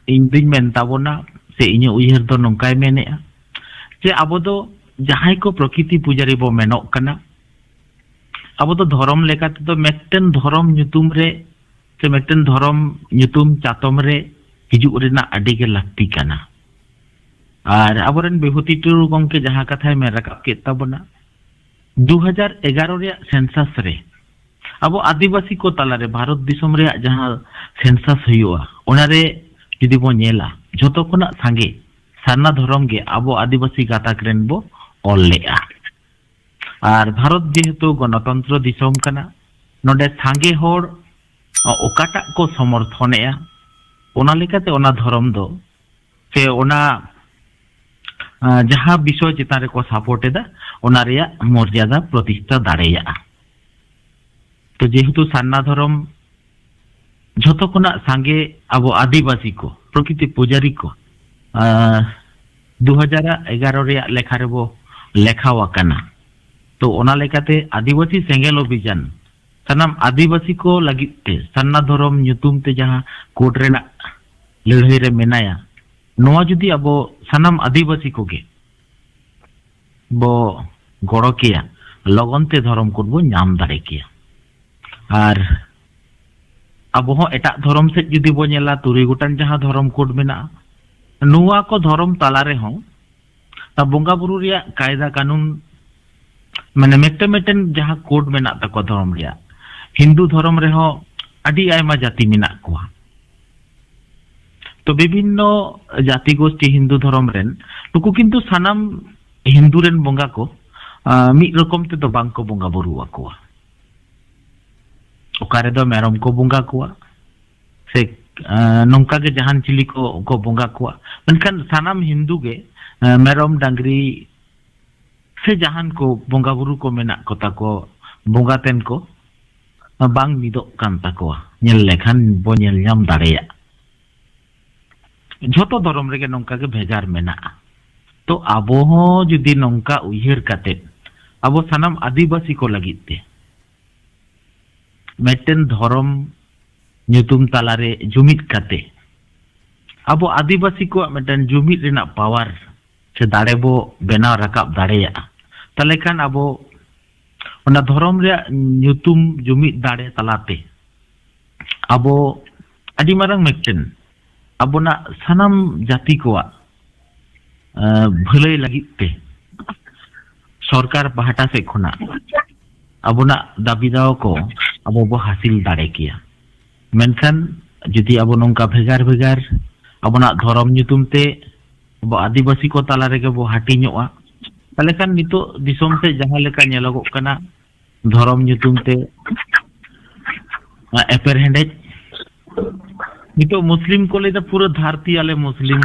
ᱤᱧ ᱫᱩᱧ ᱢᱮᱱ ᱛᱟᱵᱚᱱᱟ, ᱥᱮ ᱤᱧᱟᱹᱜ ᱩᱭᱦᱟᱹᱨ ᱫᱚ ᱱᱚᱝᱠᱟᱭ ᱢᱮᱱᱮᱫᱼᱟ, ᱡᱮ ᱟᱵᱚ ᱫᱚ ᱡᱟᱦᱟᱸᱭ ᱠᱚ ᱯᱨᱚᱠᱤᱛᱤ ᱯᱩᱡᱟᱨᱤ ᱵᱚ ᱢᱮᱱᱚᱜ ᱠᱟᱱᱟ, ᱟᱵᱚ ᱫᱚ ᱫᱷᱚᱨᱚᱢ ᱞᱮᱠᱟ ᱛᱮᱫᱚ ᱢᱤᱫᱴᱮᱱ ᱫᱷᱚᱨᱚᱢ ᱧᱩᱛᱩᱢ ᱨᱮ ᱥᱮ ᱢᱤᱫᱴᱮᱱ ᱫᱷᱚᱨᱚᱢ ᱧᱩᱛᱩᱢ ᱪᱟᱛᱚᱢ ᱨᱮ ᱦᱤᱡᱩᱜ ᱨᱮᱱᱟᱜ ᱟᱹᱰᱤ ᱜᱮ ᱞᱟᱹᱠᱛᱤ ᱠᱟᱱᱟ᱾ ᱟᱨ ᱟᱵᱚᱨᱮᱱ ᱵᱤᱵᱷᱩᱛᱤ ᱴᱩᱰᱩ ᱜᱚᱢᱠᱮ ᱡᱟᱦᱟᱸ ᱠᱟᱛᱷᱟᱭ ᱢᱮᱱ ᱨᱟᱠᱟᱵ ᱠᱮᱫ ᱛᱟᱵᱚᱱᱟ, ᱫᱩ ᱦᱟᱡᱟᱨ ᱮᱜᱟᱨᱚ ᱨᱮᱭᱟᱜ ᱥᱮᱱᱥᱟᱥ ᱨᱮ ᱟᱵᱚ ᱟᱹᱫᱤᱵᱟᱹᱥᱤ ᱠᱚ ᱛᱟᱞᱟᱨᱮ ᱵᱷᱟᱨᱚᱛ ᱫᱤᱥᱚᱢ ᱨᱮᱭᱟᱜ ᱡᱟᱦᱟᱸ ᱥᱮᱱᱥᱟᱥ ᱦᱩᱭᱩᱜᱼᱟ, ᱚᱱᱟᱨᱮ ᱡᱩᱫᱤ ᱵᱚᱱ ᱧᱮᱞᱟ, ᱡᱷᱚᱛᱚ ᱠᱷᱚᱱᱟᱜ ᱥᱟᱸᱜᱮ ᱥᱟᱨᱱᱟ ᱫᱷᱚᱨᱚᱢ ᱜᱮ ᱟᱵᱚ ᱟᱹᱫᱤᱵᱟᱹᱥᱤ ᱜᱟᱛᱟᱠ ᱨᱮᱱ ᱵᱚ ᱚᱞ ᱞᱮᱫᱼᱟ᱾ ᱟᱨ ᱵᱷᱟᱨᱚᱛ ᱡᱮᱦᱮᱛᱩ ᱜᱚᱱᱚᱛᱚᱱᱛᱨᱚ ᱫᱤᱥᱚᱢ ᱠᱟᱱᱟ, ᱱᱚᱰᱮ ᱥᱟᱸᱜᱮ ᱦᱚᱲ ᱚᱠᱟᱴᱟᱜ ᱠᱚ ᱥᱚᱢᱚᱨᱛᱷᱚᱱᱮᱜᱼᱟ, ᱚᱱᱟ ᱞᱮᱠᱟᱛᱮ ᱚᱱᱟ ᱫᱷᱚᱨᱚᱢ ᱫᱚ, ᱥᱮ ᱚᱱᱟ, ᱟᱸ, ᱡᱟᱦᱟᱸ ᱵᱤᱥᱚᱭ ᱪᱮᱛᱟᱱ ᱨᱮᱠᱚ ᱥᱟᱯᱳᱨᱴ ᱮᱫᱟ, ᱚᱱᱟ ᱨᱮᱭᱟᱜ ᱢᱚᱨᱡᱟᱫᱟ ᱯᱨᱚᱛᱤᱥᱴᱷᱟ ᱫᱟᱲᱮᱭᱟᱜᱼᱟ᱾ ᱛᱚ, ᱡᱮᱦᱮᱛᱩ ᱥᱟᱨᱱᱟ ᱫᱷᱚᱨᱚᱢ ᱡᱷᱚᱛᱚ ᱠᱷᱚᱱᱟᱜ ᱥᱟᱸᱜᱮ ᱟᱵᱚ ᱟᱹᱫᱤᱵᱟᱹᱥᱤ ᱠᱚ, ᱯᱨᱚᱠᱨᱤᱛᱤ ᱯᱩᱡᱟᱨᱤ ᱠᱚ, ᱟᱸ, ᱫᱩ ᱦᱟᱡᱟᱨ ᱮᱜᱟᱨᱚ ᱨᱮᱭᱟᱜ ᱞᱮᱠᱷᱟ ᱨᱮᱵᱚ ᱞᱮᱠᱷᱟᱣ ᱟᱠᱟᱱᱟ᱾ ᱛᱚ, ᱚᱱᱟ ᱞᱮᱠᱟᱛᱮ ᱟᱹᱫᱤᱵᱟᱹᱥᱤ ᱥᱮᱸᱜᱮᱞ ᱚᱵᱷᱤᱡᱟᱱ, ᱥᱟᱱᱟᱢ ᱟᱹᱫᱤᱵᱟᱹᱥᱤ ᱠᱚ ᱞᱟᱹᱜᱤᱫ ᱛᱮ ᱥᱟᱨᱱᱟ ᱫᱷᱚᱨᱚᱢ ᱧᱩᱛᱩᱢ ᱛᱮ ᱡᱟᱦᱟᱸ ᱠᱳᱰ ᱨᱮᱱᱟᱜ ᱞᱟᱹᱲᱦᱟᱹᱭ ᱨᱮ ᱢᱮᱱᱟᱭᱟ, ᱱᱚᱣᱟ ᱡᱩᱫᱤ ᱟᱵᱚ ᱥᱟᱱᱟᱢ ᱟᱹᱫᱤᱵᱟᱹᱥᱤ ᱠᱚᱜᱮ ᱵᱚ ᱜᱚᱲᱚ ᱠᱮᱭᱟ, ᱞᱚᱜᱚᱱ ᱛᱮ ᱫᱷᱚᱨᱚᱢ ᱠᱳᱰ ᱵᱚ ᱧᱟᱢ ᱫᱟᱲᱮ ᱠᱮᱭᱟ᱾ ᱟᱨ ᱟᱵᱚ ᱦᱚᱸ ᱮᱴᱟᱜ ᱫᱷᱚᱨᱚᱢ ᱥᱮᱫ ᱡᱩᱫᱤ ᱵᱚ ᱧᱮᱞᱟ, ᱛᱩᱨᱩᱭ ᱜᱚᱴᱟᱝ ᱡᱟᱦᱟᱸ ᱫᱷᱚᱨᱚᱢ ᱠᱳᱰ ᱢᱮᱱᱟᱜᱼᱟ, ᱱᱚᱣᱟ ᱠᱚ ᱫᱷᱚᱨᱚᱢ ᱛᱟᱞᱟ ᱨᱮᱦᱚᱸ ᱵᱚᱸᱜᱟ ᱵᱩᱨᱩ ᱨᱮᱭᱟᱜ ᱠᱟᱭᱫᱟ ᱠᱟᱹᱱᱩᱱ, ᱢᱟᱱᱮ ᱢᱤᱫᱴᱮᱱ ᱢᱤᱫᱴᱮᱱ ᱡᱟᱦᱟᱸ ᱠᱳᱰ ᱢᱮᱱᱟᱜ ᱛᱟᱠᱚᱣᱟ ᱫᱷᱚᱨᱚᱢ ᱨᱮᱭᱟᱜ, ᱦᱤᱱᱫᱩ ᱫᱷᱚᱨᱚᱢ ᱨᱮᱦᱚᱸ ᱟᱹᱰᱤ ᱟᱭᱢᱟ ᱡᱟᱹᱛᱤ ᱢᱮᱱᱟᱜ ᱠᱚᱣᱟ᱾ ᱛᱚ, ᱵᱤᱵᱷᱤᱱᱱᱚ ᱡᱟᱹᱛᱤ ᱜᱳᱥᱴᱤ ᱦᱤᱱᱫᱩ ᱫᱷᱚᱨᱚᱢ ᱨᱮᱱ, ᱱᱩᱠᱩ ᱠᱤᱱᱛᱩ ᱥᱟᱱᱟᱢ ᱦᱤᱱᱫᱩ ᱨᱮᱱ ᱵᱚᱸᱜᱟ ᱠᱚ, ᱟᱸ, ᱢᱤᱫ ᱨᱚᱠᱚᱢ ᱛᱮᱫᱚ ᱵᱟᱝ ᱠᱚ ᱵᱚᱸᱜᱟ ᱵᱩᱨᱩ ᱟᱠᱚᱣᱟ᱾ ᱚᱠᱟ ᱨᱮᱫᱚ ᱢᱮᱨᱚᱢ ᱠᱚ ᱵᱚᱸᱜᱟ ᱠᱚᱣᱟ, ᱥᱮ, ᱟᱸ, ᱱᱚᱝᱠᱟ ᱜᱮ ᱡᱟᱦᱟᱱ ᱪᱤᱞᱤ ᱠᱚ, ᱠᱚ ᱵᱚᱸᱜᱟ ᱠᱚᱣᱟ᱾ ᱢᱮᱱᱠᱷᱟᱱ ᱥᱟᱱᱟᱢ ᱦᱤᱱᱫᱩ ᱜᱮ, ᱟᱸ, ᱢᱮᱨᱚᱢ, ᱰᱟᱝᱨᱤ, ᱥᱮ ᱡᱟᱦᱟᱱ ᱠᱚ ᱵᱚᱸᱜᱟ ᱵᱩᱨᱩ ᱠᱚ ᱢᱮᱱᱟᱜ ᱠᱚᱛᱟ ᱠᱚ, ᱵᱚᱸᱜᱟ ᱛᱮᱱ ᱠᱚ, ᱵᱟᱝ ᱢᱤᱫᱚᱜ ᱠᱟᱱ ᱛᱟᱠᱚᱣᱟ᱾ ᱧᱮᱞ ᱞᱮᱠᱷᱟᱱ ᱵᱚ ᱧᱮᱞ ᱧᱟᱢ ᱫᱟᱲᱮᱭᱟᱜᱼᱟ᱾ ᱡᱷᱚᱛᱚ ᱫᱷᱚᱨᱚᱢ ᱨᱮᱜᱮ ᱱᱚᱝᱠᱟ ᱜᱮ ᱵᱷᱮᱜᱟᱨ ᱢᱮᱱᱟᱜᱼᱟ᱾ ᱛᱚ, ᱟᱵᱚ ᱦᱚᱸ ᱡᱩᱫᱤ ᱱᱚᱝᱠᱟ ᱩᱭᱦᱟᱹᱨ ᱠᱟᱛᱮ, ᱟᱵᱚ ᱥᱟᱱᱟᱢ ᱟᱹᱫᱤᱵᱟᱹᱥᱤ ᱠᱚ ᱞᱟᱹᱜᱤᱫ ᱛᱮ ᱢᱤᱫᱴᱮᱱ ᱫᱷᱚᱨᱚᱢ ᱧᱩᱛᱩᱢ ᱛᱟᱞᱟᱨᱮ ᱡᱩᱢᱤᱫ ᱠᱟᱛᱮ, ᱟᱵᱚ ᱟᱹᱫᱤᱵᱟᱹᱥᱤ ᱠᱚᱣᱟᱜ ᱢᱤᱫᱴᱮᱱ ᱡᱩᱢᱤᱫ ᱨᱮᱱᱟᱜ ᱯᱟᱣᱟᱨ ᱥᱮ ᱫᱟᱲᱮ ᱵᱚ ᱵᱮᱱᱟᱣ ᱨᱟᱠᱟᱵ ᱫᱟᱲᱮᱭᱟᱜᱼᱟ, ᱛᱟᱦᱞᱮ ᱠᱷᱟᱱ ᱟᱵᱚ ᱚᱱᱟ ᱫᱷᱚᱨᱚᱢ ᱨᱮᱭᱟᱜ ᱧᱩᱛᱩᱢ ᱡᱩᱢᱤᱫ ᱫᱟᱲᱮ ᱛᱟᱞᱟᱛᱮ ᱟᱵᱚ ᱟᱹᱰᱤ ᱢᱟᱨᱟᱝ ᱢᱤᱫᱴᱮᱱ ᱟᱵᱚᱱᱟᱜ ᱥᱟᱱᱟᱢ ᱡᱟᱹᱛᱤ ᱠᱚᱣᱟᱜ, ᱟᱸ, ᱵᱷᱟᱹᱞᱟᱹᱭ ᱞᱟᱹᱜᱤᱫ ᱛᱮ ᱥᱚᱨᱠᱟᱨ ᱯᱟᱦᱴᱟ ᱥᱮᱫ ᱠᱷᱚᱱᱟᱜ ᱟᱵᱚᱱᱟᱜ ᱫᱟᱹᱵᱤ ᱫᱟᱣᱟ ᱠᱚ ᱟᱵᱚ ᱵᱚ ᱦᱟᱹᱥᱤᱞ ᱫᱟᱲᱮ ᱠᱮᱭᱟ᱾ ᱢᱮᱱᱠᱷᱟᱱ ᱡᱩᱫᱤ ᱟᱵᱚ ᱱᱚᱝᱠᱟ ᱵᱷᱮᱜᱟᱨ ᱵᱷᱮᱜᱟᱨ ᱟᱵᱚᱱᱟᱜ ᱫᱷᱚᱨᱚᱢ ᱧᱩᱛᱩᱢ ᱛᱮ ᱟᱵᱚ ᱟᱹᱫᱤᱵᱟᱹᱥᱤ ᱠᱚ ᱛᱟᱞᱟ ᱨᱮᱜᱮ ᱵᱚ ᱦᱟᱹᱴᱤᱧᱚᱜᱼᱟ, ᱛᱟᱦᱚᱞᱮ ᱠᱷᱟᱱ ᱱᱤᱛᱚᱜ ᱫᱤᱥᱚᱢ ᱥᱮᱫ ᱡᱟᱦᱟᱸ ᱞᱮᱠᱟ ᱧᱮᱞᱚᱜᱚᱜ ᱠᱟᱱᱟ, ᱫᱷᱚᱨᱚᱢ ᱧᱩᱛᱩᱢ ᱛᱮ ᱮᱯᱮᱨ ᱦᱮᱸᱰᱮᱡ᱾ ᱱᱤᱛᱚᱜ ᱢᱩᱥᱞᱤᱢ ᱠᱚ ᱞᱟᱹᱭᱫᱟ, "ᱯᱩᱨᱟᱹ ᱫᱷᱟᱹᱨᱛᱤ ᱟᱞᱮ ᱢᱩᱥᱞᱤᱢ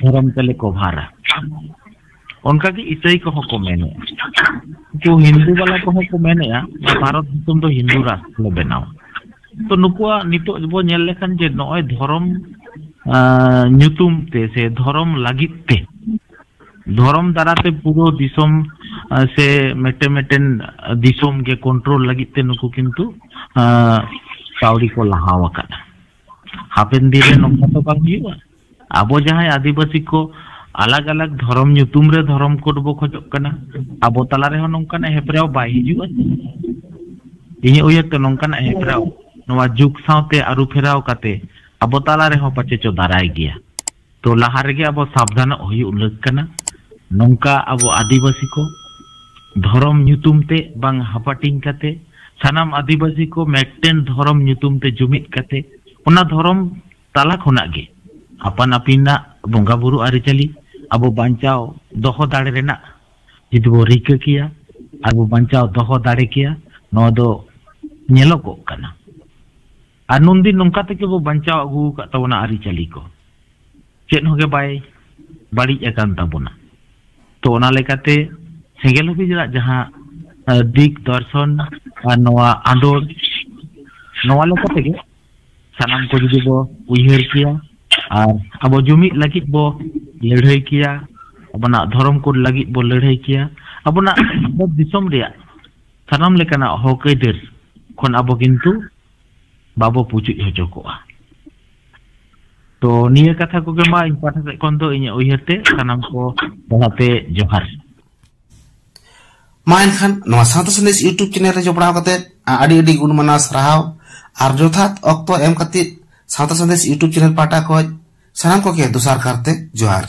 ᱫᱷᱚᱨᱚᱢ ᱛᱮᱞᱮ ᱠᱚᱵᱷᱟᱨᱟ᱾" ᱚᱱᱠᱟᱜᱮ ᱤᱥᱟᱹᱭ ᱠᱚᱦᱚᱸ ᱠᱚ ᱢᱮᱱᱮᱫᱼᱟ᱾ ᱩᱱᱠᱩ ᱦᱤᱱᱫᱩ ᱵᱟᱞᱟ ᱠᱚᱦᱚᱸ ᱠᱚ ᱢᱮᱱᱮᱫᱼᱟ, "ᱱᱚᱣᱟ ᱵᱷᱟᱨᱚᱛ ᱫᱤᱥᱚᱢ ᱫᱚ ᱦᱤᱱᱫᱩ ᱨᱟᱥᱴᱨᱚ ᱞᱮ ᱵᱮᱱᱟᱣᱟ᱾" ᱛᱚ ᱱᱩᱠᱩᱣᱟᱜ ᱱᱤᱛᱚᱜ ᱵᱚ ᱧᱮᱞ ᱞᱮᱠᱷᱟᱱ ᱡᱮ ᱱᱚᱜᱼᱚᱭ ᱫᱷᱚᱨᱚᱢ, ᱟᱸ, ᱧᱩᱛᱩᱢ ᱛᱮ ᱥᱮ ᱫᱷᱚᱨᱚᱢ ᱞᱟᱹᱜᱤᱫ ᱛᱮ, ᱫᱷᱚᱨᱚᱢ ᱫᱟᱨᱟᱛᱮ ᱯᱩᱨᱟᱹ ᱫᱤᱥᱚᱢ, ᱟᱸ, ᱥᱮ ᱢᱤᱫᱴᱮᱱ ᱢᱤᱫᱴᱮᱱ ᱫᱤᱥᱚᱢ ᱜᱮ ᱠᱚᱱᱴᱨᱳᱞ ᱞᱟᱹᱜᱤᱫ ᱛᱮ ᱱᱩᱠᱩ ᱠᱤᱱᱛᱩ, ᱟᱸ, ᱠᱟᱹᱣᱰᱤ ᱠᱚ ᱞᱟᱦᱟᱣ ᱟᱠᱟᱫᱟ᱾ ᱦᱟᱯᱮᱱ ᱫᱤᱱ ᱨᱮ ᱱᱚᱝᱠᱟ ᱫᱚ ᱵᱟᱝ ᱦᱩᱭᱩᱜᱼᱟ᱾ ᱟᱵᱚ ᱡᱟᱦᱟᱸᱭ ᱟᱹᱫᱤᱵᱟᱹᱥᱤ ᱠᱚ ᱟᱞᱟᱜᱽ ᱟᱞᱟᱜᱽ ᱫᱷᱚᱨᱚᱢ ᱧᱩᱛᱩᱢ ᱨᱮ ᱫᱷᱚᱨᱚᱢ ᱠᱳᱰ ᱵᱚ ᱠᱷᱚᱡᱚᱜ ᱠᱟᱱᱟ, ᱟᱵᱚ ᱛᱟᱞᱟ ᱨᱮᱦᱚᱸ ᱱᱚᱝᱠᱟᱱᱟᱜ ᱦᱮᱯᱨᱟᱣ ᱵᱟᱭ ᱦᱤᱡᱩᱜᱼᱟ᱾ ᱤᱧᱟᱹᱜ ᱩᱭᱦᱟᱹᱨ ᱛᱮ ᱱᱚᱝᱠᱟᱱᱟᱜ ᱦᱮᱯᱨᱟᱣ ᱱᱚᱣᱟ ᱡᱩᱜᱽ ᱥᱟᱶᱛᱮ ᱟᱹᱨᱩ ᱯᱷᱮᱨᱟᱣ ᱠᱟᱛᱮ ᱟᱵᱚ ᱛᱟᱞᱟ ᱨᱮᱦᱚᱸ ᱯᱟᱪᱮ ᱪᱚ ᱫᱟᱨᱟᱭ ᱜᱮᱭᱟ᱾ ᱛᱚ ᱞᱟᱦᱟ ᱨᱮᱜᱮ ᱟᱵᱚ ᱥᱟᱵᱫᱷᱟᱱᱚᱜ ᱦᱩᱭᱩᱜ ᱞᱟᱹᱠ ᱠᱟᱱᱟ᱾ ᱱᱚᱝᱠᱟ ᱟᱵᱚ ᱟᱹᱫᱤᱵᱟᱹᱥᱤ ᱠᱚ ᱫᱷᱚᱨᱚᱢ ᱧᱩᱛᱩᱢ ᱛᱮ ᱵᱟᱝ ᱦᱟᱯᱟᱴᱤᱧ ᱠᱟᱛᱮ, ᱥᱟᱱᱟᱢ ᱟᱹᱫᱤᱵᱟᱹᱥᱤ ᱠᱚ ᱢᱤᱫᱴᱮᱱ ᱫᱷᱚᱨᱚᱢ ᱧᱩᱛᱩᱢ ᱛᱮ ᱡᱩᱢᱤᱫ ᱠᱟᱛᱮ, ᱚᱱᱟ ᱫᱷᱚᱨᱚᱢ ᱛᱟᱞᱟ ᱠᱷᱚᱱᱟᱜ ᱜᱮ ᱟᱯᱟᱱ ᱟᱹᱯᱤᱱᱟᱜ ᱵᱚᱸᱜᱟ ᱵᱩᱨᱩ ᱟᱹᱨᱤᱪᱟᱹᱞᱤ ᱟᱵᱚ ᱵᱟᱧᱪᱟᱣ ᱫᱚᱦᱚ ᱫᱟᱲᱮ ᱨᱮᱱᱟᱜ ᱡᱩᱫᱤ ᱵᱚ ᱨᱤᱠᱟᱹ ᱠᱮᱭᱟ, ᱟᱨ ᱵᱚ ᱵᱟᱧᱪᱟᱣ ᱫᱚᱦᱚ ᱫᱟᱲᱮ ᱠᱮᱭᱟ, ᱱᱚᱣᱟ ᱫᱚ ᱧᱮᱞᱚᱜᱚᱜ ᱠᱟᱱᱟ᱾ ᱟᱨ ᱱᱩᱱᱫᱤᱱ ᱱᱚᱝᱠᱟ ᱛᱮᱜᱮ ᱵᱚ ᱵᱟᱧᱪᱟᱣ ᱟᱹᱜᱩ ᱟᱠᱟᱫ ᱛᱟᱵᱚᱱᱟ ᱟᱹᱨᱤᱪᱟᱹᱞᱤ ᱠᱚ, ᱪᱮᱫ ᱦᱚᱸ ᱜᱮ ᱵᱟᱭ ᱵᱟᱹᱲᱤᱡ ᱟᱠᱟᱱ ᱛᱟᱵᱚᱱᱟ᱾ ᱛᱚ ᱚᱱᱟ ᱞᱮᱠᱟᱛᱮ ᱥᱮᱸᱜᱮᱞ ᱦᱟᱹᱯᱤᱫ ᱨᱮᱱᱟᱜ ᱡᱟᱦᱟᱸ, ᱟᱸ, ᱫᱤᱠ ᱫᱚᱨᱥᱚᱱ ᱟᱨ ᱱᱚᱣᱟ ᱟᱸᱫᱳᱲ, ᱱᱚᱣᱟ ᱞᱮᱠᱟ ᱛᱮᱜᱮ ᱥᱟᱱᱟᱢ ᱠᱚ ᱡᱩᱫᱤ ᱵᱚ ᱩᱭᱦᱟᱹᱨ ᱠᱮᱭᱟ ᱟᱨ ᱟᱵᱚ ᱡᱩᱢᱤᱫ ᱞᱟᱹᱜᱤᱫ ᱵᱚ ᱞᱟᱹᱲᱦᱟᱹᱭ ᱠᱮᱭᱟ, ᱟᱵᱚᱱᱟᱜ ᱫᱷᱚᱨᱚᱢ ᱠᱳᱰ ᱞᱟᱹᱜᱤᱫ ᱵᱚ ᱞᱟᱹᱲᱦᱟᱹᱭ ᱠᱮᱭᱟ, ᱟᱵᱚᱱᱟᱜ ᱫᱤᱥᱚᱢ ᱨᱮᱭᱟᱜ ᱥᱟᱱᱟᱢ ᱞᱮᱠᱟᱱᱟᱜ ᱦᱚᱠ ᱟᱹᱭᱫᱟᱹᱨ ᱠᱷᱚᱱ ᱟᱵᱚ ᱠᱤᱱᱛᱩ ᱵᱟᱵᱚ ᱯᱩᱪᱩᱡ ᱦᱚᱪᱚ ᱠᱚᱜᱼᱟ᱾ ᱛᱚ ᱱᱤᱭᱟᱹ ᱠᱟᱛᱷᱟ ᱠᱚᱜᱮ ᱢᱟ ᱤᱧ ᱯᱟᱦᱴᱟ ᱥᱮᱫ ᱠᱷᱚᱱ ᱫᱚ ᱤᱧᱟᱹᱜ ᱩᱭᱦᱟᱹᱨ ᱛᱮ ᱥᱟᱱᱟᱢ ᱠᱚ ᱫᱚᱦᱲᱟ ᱛᱮ ᱡᱚᱦᱟᱨ᱾ ᱢᱟ ᱮᱱᱠᱷᱟᱱ ᱱᱚᱣᱟ ᱥᱟᱶᱛᱟ ᱥᱟᱸᱫᱮᱥ YouTube ᱪᱮᱱᱮᱞ ᱨᱮ ᱡᱚᱯᱲᱟᱣ ᱠᱟᱛᱮ ᱟᱹᱰᱤ ᱟᱹᱰᱤ ᱜᱩᱱ ᱢᱟᱱᱟᱣ ᱥᱟᱨᱦᱟᱣ ᱟᱨ ᱡᱚᱛᱷᱟᱛ ᱚᱠᱛᱚ ᱮᱢ ᱠᱟᱛᱮ ᱥᱟᱶᱛᱟ ᱥᱟᱸᱫᱮᱥ YouTube ᱪᱮᱱᱮᱞ ᱯᱟᱦᱴᱟ ᱠᱷᱚᱱ ᱥᱟᱱᱟᱢ ᱠᱚᱜᱮ ᱫᱚᱥᱟᱨ ᱠᱟᱨᱛᱮ ᱡᱚᱦᱟᱨ᱾